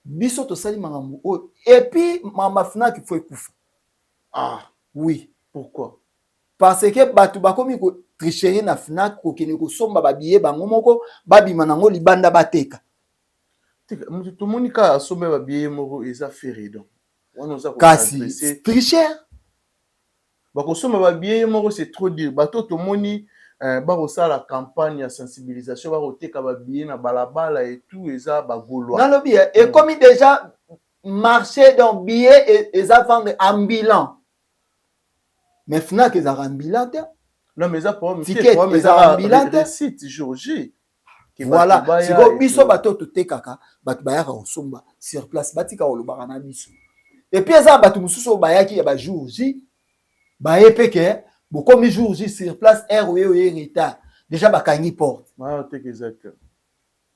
S1: biso tosali makambo oyo, et puis makambo ya Fnac fo ekufa.
S2: Ah.
S1: Oui.
S2: Pourquoi?
S1: Parce que bato bakomi kotricherie na Fnac, kokende kosomba babillet bango moko, babima nango libanda bateka.
S2: Tika, moto tomoni kaka asomba babillet moko eza Ferre, donc wana oza
S1: kasi
S2: koadresse
S1: tricheur.
S2: Bakosomba babillet ye moko, c'est trop dire. Bato tomoni bakosala campagne ya sensibilisation, bakoteka babillet na balabala et tout, eza bagaulois.
S1: Nalobi ekomi déjà marché, donc billet eza vendre ambulant, mais Fnac ezalaka ambulant te.
S2: Non, mais eza problème te.
S1: Ticket
S2: problème
S1: eza
S2: eza
S1: ambulant te.
S2: Recette jour J ke
S1: voilà
S2: bato baya
S1: sikoyo
S2: et
S1: biso
S2: tout.
S1: Bato totekaka, bato bayaka kosomba sur place, batika kolobaka na biso. Et puis eza na bato mosusu oyo bayaki ya bajour J, baye mpe ke Bokomi jour J sur place, heure oye, oye retard déjà, bakangi porte.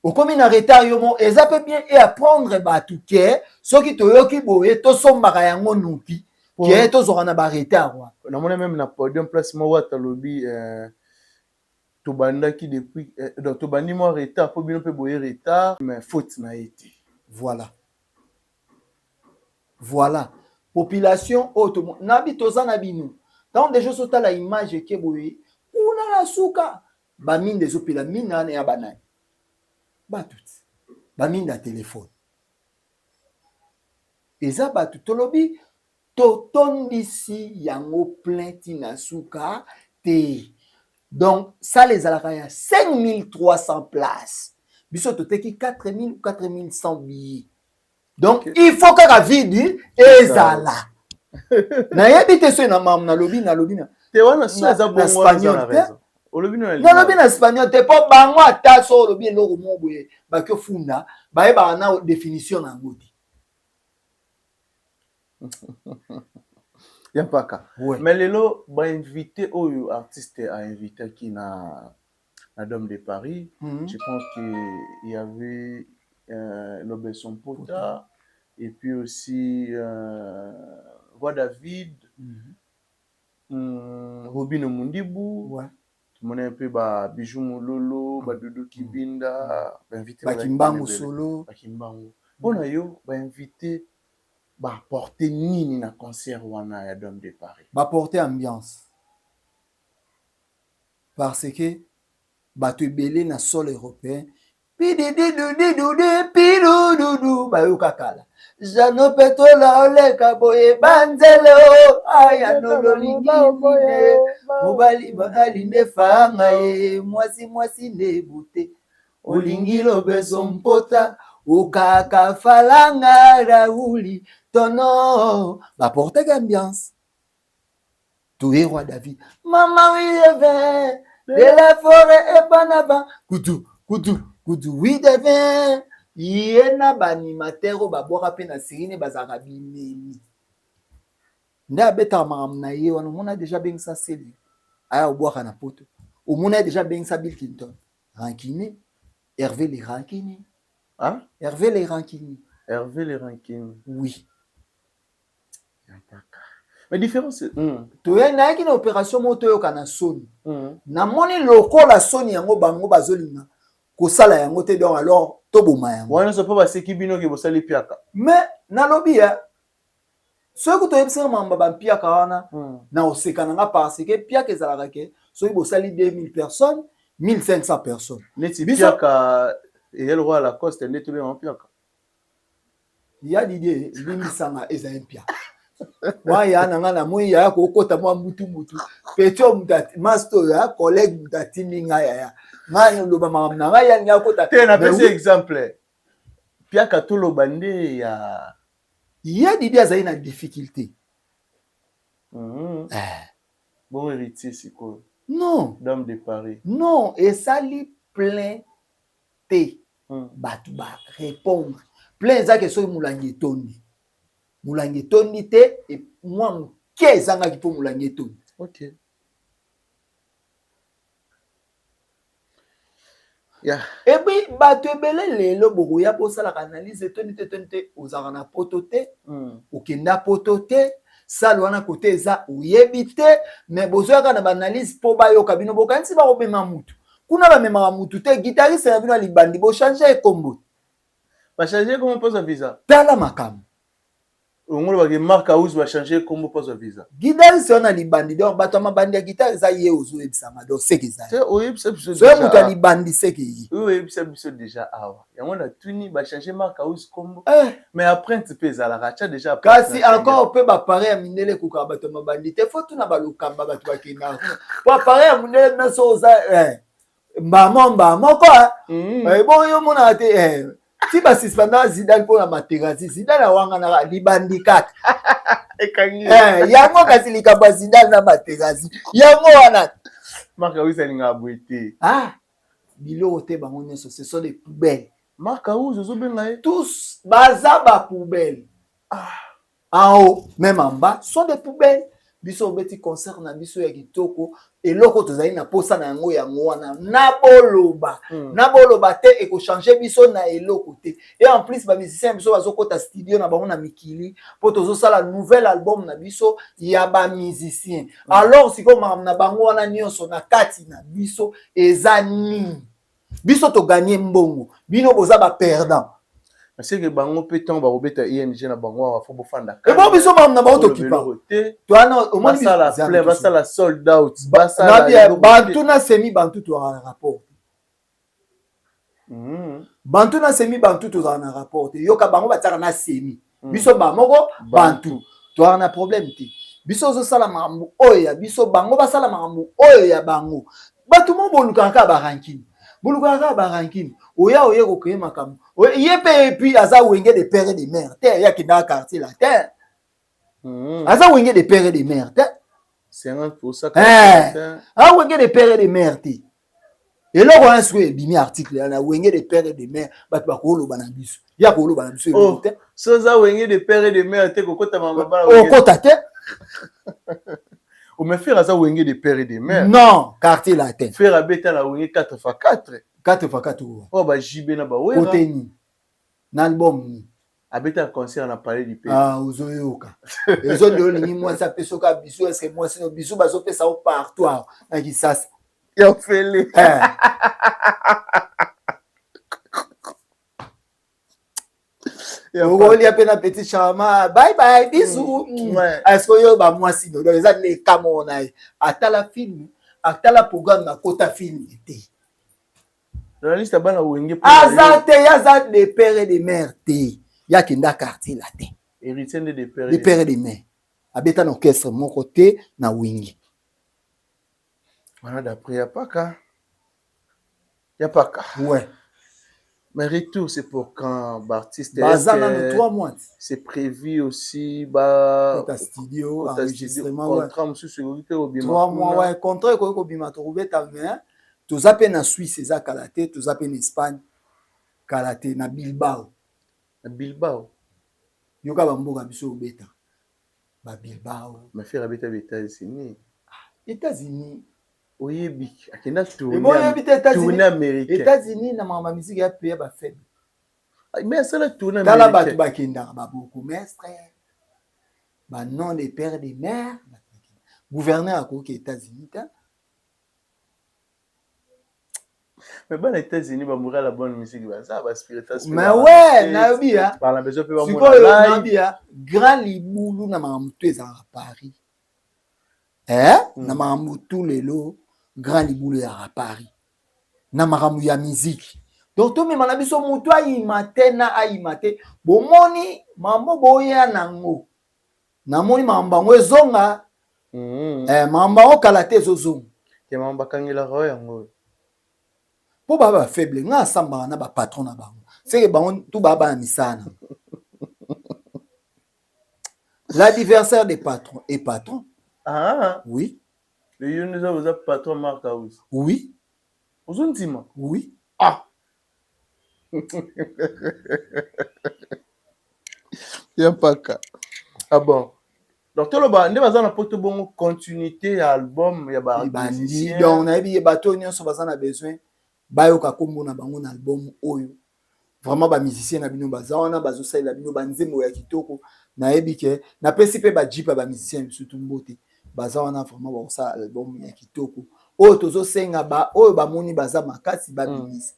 S1: Okomi na retard yo mo. Eza mpe bien e apprendre bato ke soki toyoki boye, tosombaka yango noki ke tozwaka na baretard wana.
S2: Namoni même na podium, place moko ata alobi tobandaki depuis donc tobandi mwa retard mpo bino mpe boye retard, mais faute na ye te.
S1: Voilà, population oyo nabi toza na bino. Ntango deja ozotala image eke boye, kuna na suka baminda ezopela. Minda wana ya banani? Bato ti baminda ya telefone eza bato. Tolobi totondisi yango plein ntina suka te. Donc salle ezalaka ya 5300 place, biso toteki 4000, 4100 billets. Donc il faut kaka vide ezala. Nayebi te soki na mamu nalobi na
S2: te wana so eza bongo.
S1: Espagnol te, nalobi na espagnol te, mpo bango ata so olobi eloko moko boye, baki ofunda, bayebaka na définition na yango te.
S2: Ya mpaka. Mais lelo bainvité oyo artiste ainvitaki na Dôme de Paris, je pense que il y avait Lobeso Mpota et puis aussi Roi David, Robino Mundibu, tomoni un peu ba Bijou Mololo, badudu Kibinda, bainvité.
S1: Bakimbangu solo.
S2: Bakimbangu. Mpona yo, bainvité baapporte nini na concert wana ya Dôme de Paris?
S1: Baporte ambiance, parce que bato ebele na sol européen, pidididudidudi pidududu, bayoka kala Jano Petola oleka boye banzele o aya nololingi nde mobali mobali nde fanga ye mwasi mwasi nde bute olingi Lobeso Mpota okaka falanga Rauli tono. Baportaki ambiance. Toye Roi David, mama oui, je de la forêt epanaba kutu kutu kutu, oui devin ye na baanimateur oyo babwaka mpe na sirine bazalaka bimemi nde abetaka makambo na ye wana. Omona deja abengisa Seli aya obwaka na poto, omona ye deja abengisa Bill Clinton rancune, Hervé le rancune.
S2: Hein?
S1: Hervé le rancune.
S2: Hervé le rancune.
S1: Oui.
S2: Mais différence.
S1: Toye nayaki na opération moko, toyoka na soni. Namoni lokola soni yango bango bazolinga kosala yango te, donc alors toboma yango.
S2: Wana nyonso mpo baseki bino ke bosali piaka.
S1: Mais nalobi ya soki toyebisaka makambo bampiaka wana, na oseka na nga, parce que piaka ezalaka ke soki bosali 2000 personnes, 1500 personnes.
S2: Neti piaka eya lokola Lacoste nde tobenga piaka.
S1: Ya Didie, limbisanga, ezali mpiaka mwa ya na nga. Namoni yaya kokota mwa mbutu mbutu petit oyo, mutu master oyo ya collègue, mutu atindi ngai yaya ngai oloba makambo na ngai yalingi akota.
S2: Te, napesi exemple piaka, toloba nde ya
S1: Ye Didi azali na difficulté.
S2: Eh. Bon, héritier sikoyo.
S1: Non.
S2: Dôme de Paris.
S1: Non, esali plein te. Bato barépondre plein eza ke soki molangi etondi, molangi etondi te, mwa moke ezangaki mpo molangi etondi. Et puis bato ebele lelo bokoya bosalaka analyse, etondi te, etondi te. Ozalaka na poto te, okenda poto te, salle wana kote eza oyebi te, mais bozoyaka na baanalyse mpo bayoka bino. Bokanisi bakobema mutu kuna, bamemaka mutu te. Guitariste na bino ya libandi, bochange ekombo.
S2: Bachange kombo mpoza visa.
S1: Tala makambo.
S2: Ongo olobaki Mark House, bachange kombo mpoza visa.
S1: Guitariste wana libandi, donc bato ya mabandi ya guitare eza ye. Ozoyebisanga, donc seke eza
S2: te oyebisa biso.
S1: Soki moto ya libandi, seke ye.
S2: Oyo oyebisa biso déjà awa, yango natuni, bachange Mark House kombo, mais empreinte mpe ezalaka atya déjà.
S1: Kasi encore mpe baappareil ya mindele ekokaka bato ya mabandi te. Fo tuna balokamba, bato bakendaka kuna po appareil ya mondele nyonso oza mbamo mba moko bon, yo omonaka te ti basuspenda Zidane mpona Materazzi. Zidane awanganaka libandi kaka yango. Kasi likambo ya Zidane na Materazzi yango wana.
S2: Mark House alingaka boye te.
S1: Ah, biloko te, bango nyonso ce sont des poubelles.
S2: Mark House ozobenga ye.
S1: Tous baza bapoubelle, ah. En haut même en bas sont des poubelles. Biso obeti concert na biso ya kitoko, eloko tozali na posa na yango, yango wana na boloba. Na boloba te, ekochange biso na eloko te. Et en plus, bamusicien biso bazokɔta studio na bango na mikili mpo tozosala nouvel album na biso ya bamusicien. Alors sikoyo makambo na bango wana nyonso na kati na biso eza nini? Biso toganye mbongo, bino boza baperdant.
S2: Aseke bango mpe ntango bakobeta ing na bango awa, fo bofanda.
S1: Ebo biso makambo na bango tokipa.
S2: Te.
S1: Towana omoni.
S2: Basala plein, basala sold out.
S1: Basala bantu na semi bantu, tozala na rapport. Bantu na semi bantu, tozala na rapport te. Yoka, bango batiaka na semi. Biso bamoko bantu tozala na problème te. Biso ozosala makambo oyo ya biso, bango basala makambo oyo ya bango. Bato mo bolukaka kaka barancune, bolukaka kaka barancune. Oya oye kokreye makambo ye mpe. Et puis aza Wenge de père et de mère te. Ye akendaka Quartier Latin. Aza Wenge de père et de mère te.
S2: 50%.
S1: Aza Wenge de père et de mère te. Eloko wana sikoyo ebimi article wana, Wenge de père et de mère, bato bakoloba na biso, ya koloba na biso eloko te.
S2: So oza Wenge de père et de mère te, kokota mabala.
S1: Okota te.
S2: Mais Ferre aza Wenge de père et de mère.
S1: Non, Quartier Latin.
S2: Ferre abeta na Wenge 4 x 4.
S1: 4 x 4.
S2: Oyo baJB na baWera.
S1: Kote nini? Na album nini?
S2: Abeta concert na Palais du Peuple.
S1: Ah, ozoyoka, ezonde olingi mwasi apesoka biso eske mwasi no biso bazopesa o partout awa na Kisasa.
S2: Ya fele.
S1: Eh. Okolia mpe na petit charma, bye bye, bisou. Est-ce oyo bamwasi no? Donc eza leka moko na ye, atala film, atala programme, nakota film te.
S2: Journaliste, bana Wenge.
S1: Aza te, ye aza de père et de mère te. Ye akenda Quartier Latin.
S2: Héritier nde de père.
S1: De père et de mère. Abeta na orchestre moko te na Wenge.
S2: Wana d'après ya paka, ya paka.
S1: Ouais.
S2: Mais retour, c'est pour quand, baartiste?
S1: Baza nano 3 mois.
S2: C'est prévu aussi ba
S1: kota studio.
S2: Kota
S1: enregistrement, ouais.
S2: Contrat mosusu ekoki mpe kobima.
S1: 3 mois, ouais, contrat ekoki kobima. Tokobeta, mais toza mpe na Suisse, eza kala te. Toza mpe na Espagne kala te, na Bilbao.
S2: Na Bilbao.
S1: Yoka, bamboka biso obeta baBilbao.
S2: Mais Ferre abeta ba États-Unis.
S1: États-Unis.
S2: Oyebi, akenda.
S1: Oyebi te.
S2: Tournée américain.
S1: États-Unis na makambo ya musique ya pays bafaible.
S2: Mais asala tournée.
S1: Tala, bato bakendaka, babourgmestre, banon de père de mère, gouverneur akoki États-Unis te.
S2: Mais bana États-Unis bamoura la bonne musique, baza baspiritas.
S1: Mais ouais, nayebi ya.
S2: Bana besoin mpe.
S1: Sikoyo nayebi ya grand libulu na makambo tu ezalaka Paris, eh? Na makambo tu lelo, grand libulu ezalaka Paris na makambo ya miziki. Donc tomema na biso motu ayima te na ayima te. Bomoni mambo boya nango, namoni makambo yango ezonga. Eh, makambo yango kala te ezozonga.
S2: Te, makambo bakangelaka oyo yango.
S1: Mpo baa bafaible, nga asambaka na bapatron na bango, seke bango tu baa bana misala. L'adversaire des patrons est patron.
S2: Ah.
S1: Oui.
S2: Yo nde oza patron Mark House?
S1: Oui.
S2: Ozondima?
S1: Oui.
S2: Ah, ya mpaka. Ah bon, donc toloba nde baza na poto bongo, continuité ya album ya
S1: bandi. Donc nayebi ye, bato oyo nyonso baza na besoin bayoka nkombo na bango na album oyo, vraiment bamusicien na bino baza wana, bazosalela bino banzembo ya kitoko. Nayebi ke napesi mpe bajipe ya bamusicien misutu mbote, baza wana vraiment, bakosala album ya kitoko. Oyo tozosenga, ba oyo bamoni baza makasi, babimisa.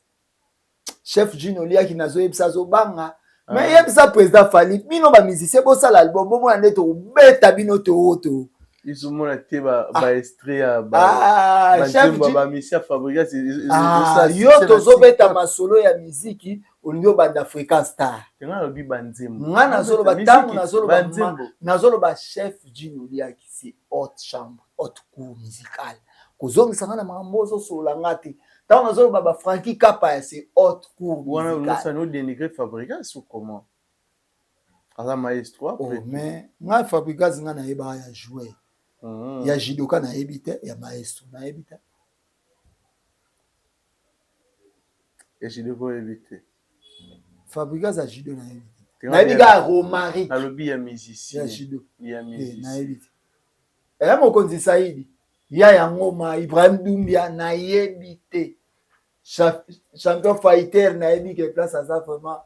S1: Chef Jino Oliaki, nazoyebisa, azobanga, mais yebisa président Fally, bino bamusicien bosala album, bomona nde tokobeta bino too to.
S2: Ezomona te baextrait ya banzembo ya bamisia Fabregas.
S1: Yo tozobeta masolo ya miziki, olingi obanda Fréquence Star.
S2: Nga nalobi banzembo.
S1: Nga nazoloba, ntango nazoloba chef Jino Oliaki, c'est haute chambre, haute cour musicale. Kozongisa nga na makambo ozosolola nga te. Ntango nazoloba baFranki Kapa, c'est haute cour.
S2: Wana osani odénigre Fabregas ou comment? Aza maestro.
S1: Oh, mais ngai Fabregas, ngai nayebaka ya joueur. Ya judoka nayebi te, ya maestro nayebi te.
S2: Ya judoka oyebi te?
S1: Fabregas ya judo nayebi te, nayebi kaka Romaric.
S2: Nalobi ya musicien.
S1: Ya judo
S2: ya musicien
S1: nayebi te. Eya mokonzi Saidi ya yango ma Ibrahim Doumbia nayebi te. Champion fighter nayebi ke place aza vraiment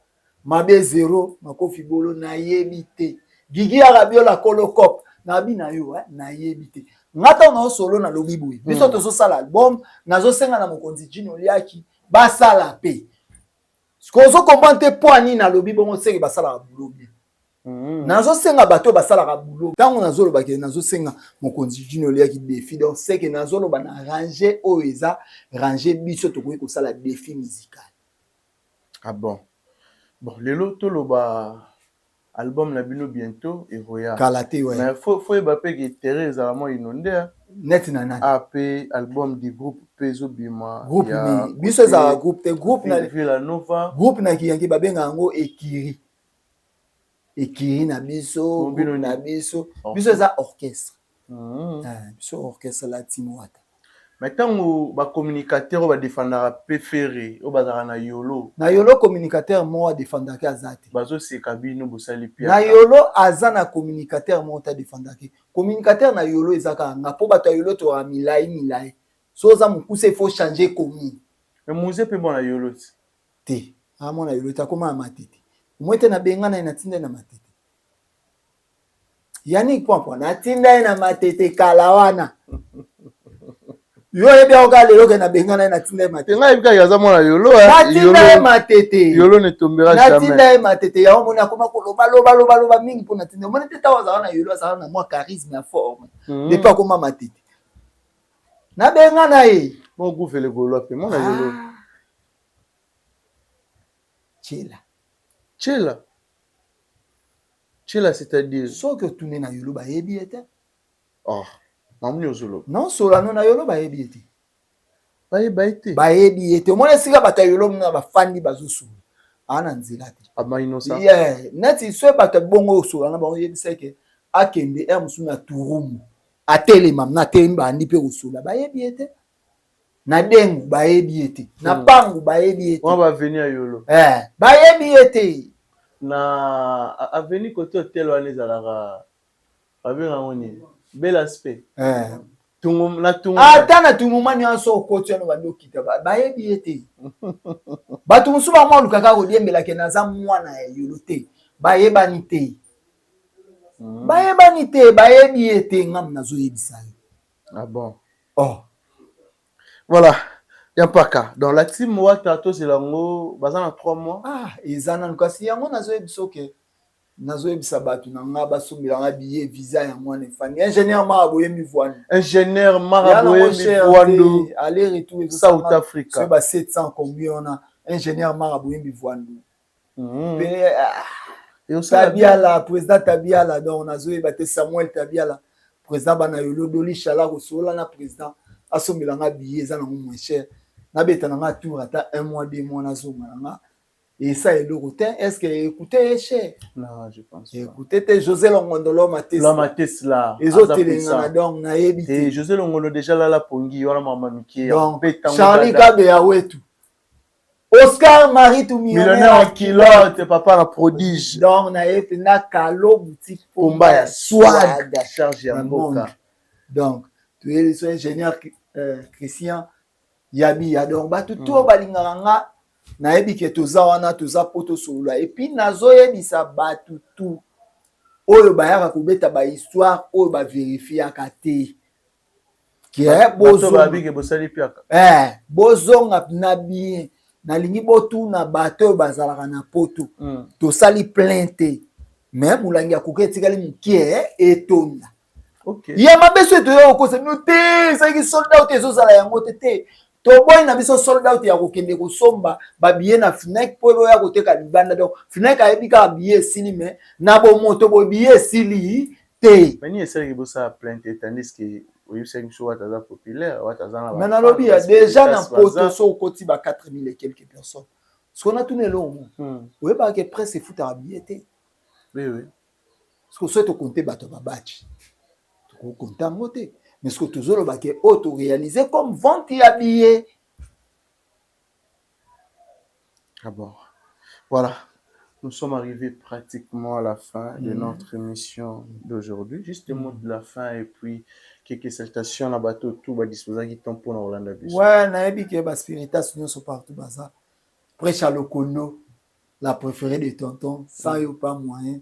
S1: mabe zero makofi bolo nayebi te. Gigi Arabiola kolo cop nabi na yo eh, nayebi te. Nga ntango na solo nalobi boye biso tozosala album, nazosenga na mokonzi Jino Liaki basala pe. Sikoyo ozo comprendre te mpo nini nalobi bongo, seke basalaka boulot bien. Nazosenga bato oyo basalaka boulot. Ntango nazoloba ke nazosenga mokonzi Jino Liaki défi, donc seke nazoloba na range oyo eza range biso tokoki kosala défi musical.
S2: Ah bon. Bon, lelo toloba album na bino bientôt eroya.
S1: Kala te, ouais.
S2: Mais faut yeba pe ke terrain ezala mwa inondé, hein.
S1: Neti na nani?
S2: AP album du groupe pe ezobima.
S1: Groupe nini? Biso ezalaka groupe te, groupe na
S2: Villa Nova.
S1: Groupe na kiyanki babenga yango ekiri. Ekiri na biso, groupe na biso. Biso eza orchestre. Biso orchestre la team Wata.
S2: Mais ntango bacommunicateur oyo badefendaka pe Ferre, oyo bazalaka na Yolo,
S1: Na Yolo communicateur moko adefendaki aza te.
S2: Bazoseka bino bosali
S1: Na Yolo aza na communicateur moko te adefendaki. Communicateur na Yolo eza kaka nga, mpo bato ya Yolo tozalaka milai milai. So oza mokuse, il faut changer commune.
S2: Mais Musée mpe mwana Yolo ti?
S1: Te, amona Yolo te, akoma na Matete. Omoi te nabenga na ye, natinda ye na Matete. Yannick Pwampwa, natinda ye na Matete kala wana. Yo oyebi yango kaka lelo ke nabenga na ye, natinda ye Matete.
S2: Ngai yebi kaka aza mwana Yolo.
S1: Natinda ye Matete.
S2: Yolo ne tombera jamais.
S1: Natinda ye Matete, yango omoni akoma koloba loba loba loba mingi mpo natinda. Omoni te ntango azalaka na Yolo, azalaka na mwa charisme ya forme. Depuis akoma Matete, nabenga na ye.
S2: Bon, gouve le Gaulois mpe mwana Yolo.
S1: Tshela.
S2: Tshela. Tshela, c'est-à-dire?
S1: Soki otuni na Yolo, bayebi ye te.
S2: Oh, mamuni ozoloba.
S1: Non, solano na Yolo bayebi ye te.
S2: Bayeba ye te.
S1: Bayebi ye te. Omoni esika bato ya Yolo mona bafandi bazosula, aa na nzela te.
S2: Ama innocent.
S1: Yeah. Neti so bato ya bongo osola na bango, oyebisa ke akende ere mosusu na Turumu, atelema na atelemi, bandi mpe kosola, bayebi ye te. Na Dengu bayebi ye te, na Pangu bayebi ye te.
S2: Wana baavenue ya Yolo.
S1: Eh, bayebi ye te.
S2: Na avenue côté hotel wana ezalaka, babenga yango nini, Bel Aspect.
S1: Eh.
S2: Tungu na Tungu.
S1: Ata na Tunguma nyonso okoti wana, bandi okita, bayebi ye te. Bato mosusu bango alukaka kodiembelake naza mwana ya Yolo te, bayebani te. Bayebani te, bayebi ye te. Ngam nazoyebisa yo.
S2: Ah bon.
S1: Oh.
S2: Voilà. Ya mpaka. Donc la team Wata tozela yango baza na 3 mois.
S1: Ah, eza nanu kasi yango nazoyebisa oke nazoyebisa bato na nga basombela nga billet, visa yango wana efandi. Ingénieur Mara Boyembi Voando.
S2: Ingénieur Mara Boyembi Voando.
S1: Aller retour
S2: South Africa.
S1: So ba 700 combien wana, ingénieur Mara Boyembi Voando. Pe Tabiala, président Tabiala, donc nazoyeba te Samuel Tabiala, président bana Yolo Doli Chala kosola na président asombela nga billet, eza nango moins cher. Nabeta na nga tour ata un mois, 2 mois, nazonga na nga. Esa eloko te, est ce que écoute ye cher?
S2: Non, je pense pas.
S1: Écoute te José Longondo Loma Tesla.
S2: Loma Tesla.
S1: Ezotelengana, donc nayebi te.
S2: José Longondo déjà lala pongi wana mama mike.
S1: Donc Charlie Kabeya wetu. Oscar Maritu
S2: millionnaire en culotte, papa na prodige.
S1: Donc naye mpenza Kalo boutique.
S2: Pomba ya swag, charge ya mboka.
S1: Donc toyeli so ingénieur Christian Yabiya, donc bato to balingaka nga, nayebi ke toza wana, toza po tosolola. Et puis nazoyebisa bato tu oyo bayaka kobeta bahistoire oyo baverifiaka te ke bozonga na bien. Nalingi botuna bato oyo bazalaka na Poto. Tosali plein te, mais molangi ya koka etikali mokie etonda. Ya mabe so etoya kokosa bino te, ezalaki sold out, ezozala yango te te. Toboyi na biso sold out ya kokende kosomba babillet na Fnac mpo oya koteka libanda. Donc Fnac ayebi kaka billet esili, mais na bomoto boye billet esili te.
S2: Mais nini esalaki bosala plainte, tandis que oyebisaki biso Wata aza populaire, Wata aza na
S1: Mais nalobi ya déjà na Poto so okoti ba 4000 et quelques personnes. Soki natuna eloko mo, oyebaka ke presse efutaka billet te?
S2: Oui.
S1: Soki soki tokonte bato ya babatch, tokokonte yango te, mais soki tozoloba ke oyo toréalise comme vente ya billet.
S2: Ah bon. Voilà. Nous sommes arrivés pratiquement à la fin de notre émission d'aujourd'hui. Juste un mot de la fin et puis quelques salutations na bato tout ba disposaki temps pour na Rolanda biso.
S1: Ouais, nayebi ke ba spiritas nyonso partout baza. Prêche à Lokondo, la préférée de tonton, sans yo pas moyen.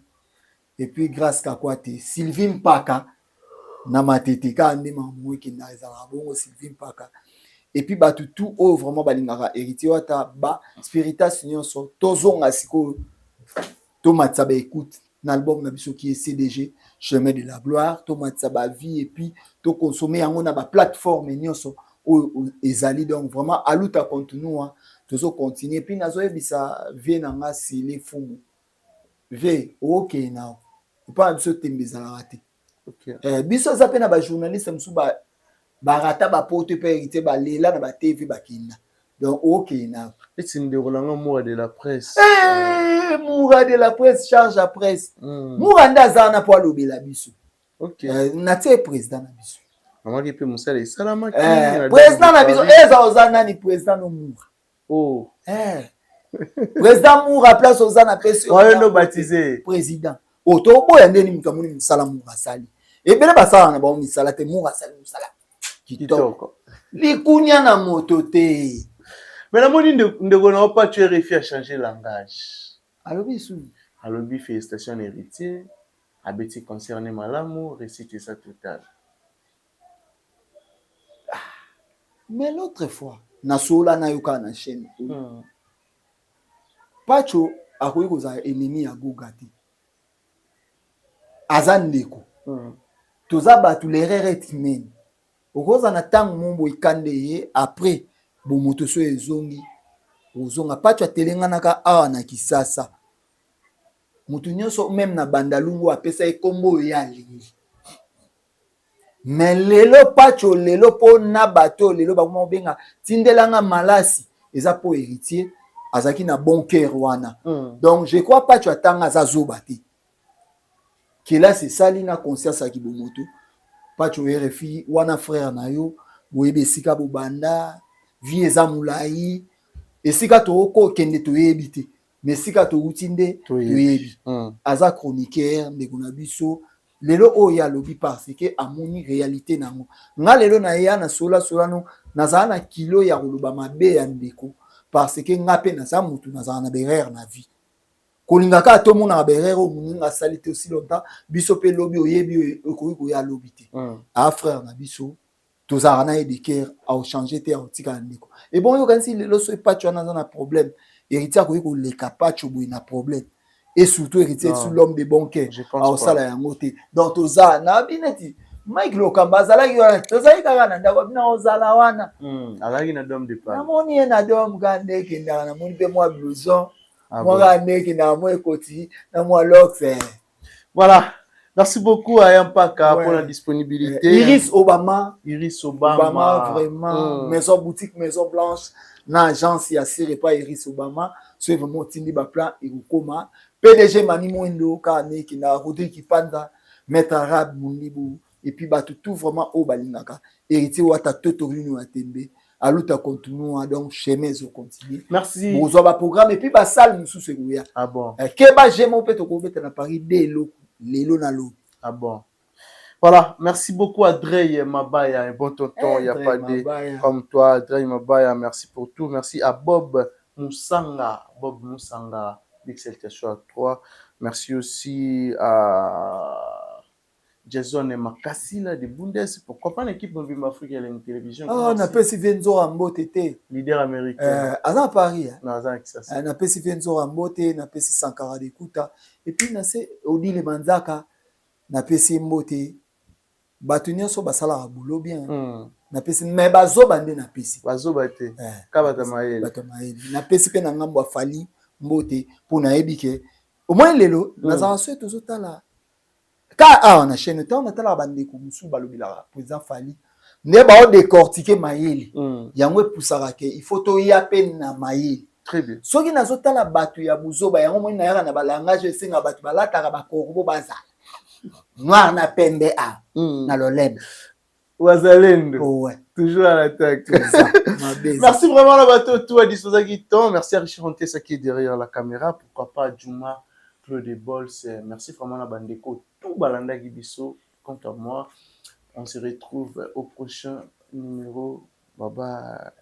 S1: Et puis grâce Kakwate, Sylvie Mpaka na matete kaka nde makambo ekendaka ezalaka bongo Sylvie Mpaka. Et puis bato tout oyo vraiment balingaka héritier wata ba spiritas nyonso tozonga sikoyo tomatisa baécoute na album na biso qui est CDG Chemin de la gloire, tomatisa bavie et puis tokonsome yango na baplateforme nyonso oyo ezali. Donc vraiment aluta continua, tozocontinue. Puis nazoyebisa vie na nga sili fumu vie okokende na epa na biso tembe ezalaka te. Biso eza mpe na bajournaliste mosusu barata bapoto mpe héritier balela na batv bakenda, donc okende na
S2: Eti ndeko nanga Moura de la presse.
S1: Eh, Moura de la presse, charge à presse. Moura nde aza wana mpo alobela biso. Natie président na biso.
S2: Mamaki mpe mosala esalamaki.
S1: Président na biso eza oza nani? Président no Moura.
S2: Oh.
S1: Président Moura, place oza na pesi.
S2: Oyo ndo baptisé.
S1: Président oyo toboya ndeni moto amoni mosala Moura asali. Ebele basalaka na bango misala te. Moura asali mosala kitoko, likunya na moto te.
S2: Mais namoni ndeko na yo Pacho RFI a changé langage.
S1: Alobi su?
S2: Alobi félicitation na héritier, abeti concert ne malamu, réussite eza totale.
S1: Mais l'autre fois nasola na yo kaka na chaîne oyo. Pacho akoki kozala ennemi ya Goga te, aza ndeko. Toza bato, l'erreur est humaine. Okozala na ntango mo boye ekande ye, après bomoto so ezongi, ozonga. Pacho atelenganaka awa na Kisasa, moto nyonso même na Bandalungu apesa ye nkombo oyo ye alingi. Mais lelo Pacho, lelo mpo na bato oyo lelo bakoma kobenga tindelanga malasi, eza mpo héritier azalaki na bon cœur wana. Donc je crois Pacho atanga, aza zoba te, kelasi esali na conscience ya kibomoto. Pacho RFI wana frère na yo, boyebi esika bobanda, vie eza molai, esika tokokende toyebi te, mais esika touti nde toyebi. Aza chroniqueur, ndeko na biso. Lelo oyo alobi parce que amoni réalité nango. Nga lelo nayeya na sola solano, nazala na kilo ya koloba mabe ya ndeko parce que nga mpe naza motu, nazala na baerreur na vie. Kolinga kaka tomonaka baerreur oyo moninga asali te aussi longtemps biso mpe lobi oyebi oyo ekoki koya lobi te. Aa frère na biso, tozalaka na ye de cœur, aochange te, aotikala ndeko. Ebongo yokanisi lelo so Pacho wana aza na problème, héritier akoki koleka Pacho boye na problème? Et surtout héritier sur l'homme de bon cœur aosala yango te. Donc toza na bi neti Mike Lokamba azalaki wana, tozalaki kaka na ndako bina ozala wana.
S2: Azalaki na dome de Paris.
S1: Namoni ye na dome kaka nde ekendaka, namoni mpe mwa blouson mwa kaka nde ekendaka, mwa ekoti na mwa lox.
S2: Voilà. Merci beaucoup à Yampaka pour la disponibilité.
S1: Iris Obama.
S2: Iris Obama.
S1: Obama vraiment. Maison boutique Maison Blanche na agence ya Sire pa Iris Obama. So vraiment otindi ba plan ekokoma. PDG Mani Mwendo kaka nde ekendaka, Rodrigue Kipanda, Maître Arabe Mundibu et puis bato tout vraiment oyo balingaka héritier wata totorino ya tembe aluta continua, donc chemin ezocontinue.
S2: Merci.
S1: Bozwa baprogramme et puis basale mosusu ekoya.
S2: Ah bon.
S1: Keba gemo mpe tokobeta na Paris de eloko lelo na lobi.
S2: Ah bon. Voilà, merci beaucoup à Drey Mabaya, un bon tonton, il n'y a pas de comme toi, Drey Mabaya, merci pour tout. Merci à Bob Moussanga, Bob Moussanga, big salutation à toi. Merci aussi à Jason Makasila de Bundes, pourquoi pas l'équipe Mobimba Afrique et la télévision.
S1: Oh, napesi vie nzora mbote te.
S2: Leader américain.
S1: Aza na Paris.
S2: Non, aza na Kisasa.
S1: Napesi vie nzora mbote, napesi Sankara de Kuta et puis nase Odile Manzaka, napesi ye mbote. Bato nyonso basalaka boulot bien. Napesi, mais bazoba nde napesi.
S2: Bazoba te. Ka bato mayele.
S1: Bato mayele. Napesi mpe na ngambo ya Fali mbote mpo nayebi ke au moins lelo nazala so tozotala ka awa na chaîne, ntango natalaka bandeko mosusu balobelaka président Fali nde baodécortique mayele. Yango epusaka ke il faut toya mpe na mayele.
S2: Très bien.
S1: Soki nazotala bato ya buzoba, yango moi nayaka na balangage esenga bato balataka bakorbo, bazala noir na pembe a na loleme.
S2: Wazalendo.
S1: Ouais.
S2: Toujours à l'attaque. Merci vraiment à bateau tout à disposer temps. Merci à Richard Antessa qui est derrière la caméra. Pourquoi pas Juma, Claude Bols. Merci vraiment à Bandeko. Tout Balanda Gibiso. Quant à moi, on se retrouve au prochain numéro. Bye bye.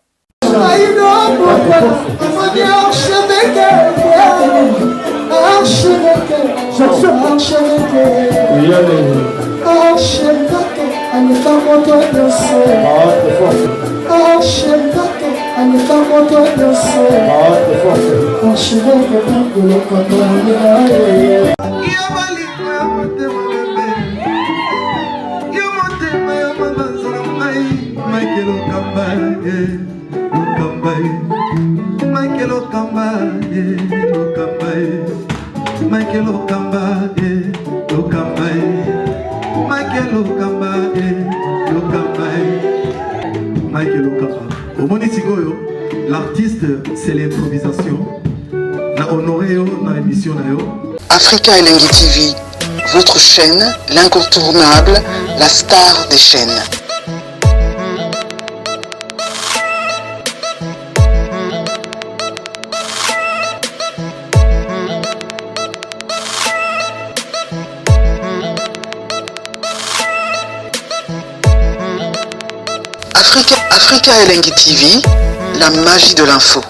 S4: Michael Okamba, eh, Okamba, eh. Michael Okamba, eh, Okamba, eh. Michael Okamba, eh, Okamba, eh. Michael Okamba, eh, Okamba, eh. Michael Okamba. Omoni sikoyo, l'artiste, c'est l'improvisation. Na honoré yo na émission na yo.
S8: Africa Elengi TV, votre chaîne, l'incontournable, la star des chaînes. Africa, Africa Elengi TV, la magie de l'info.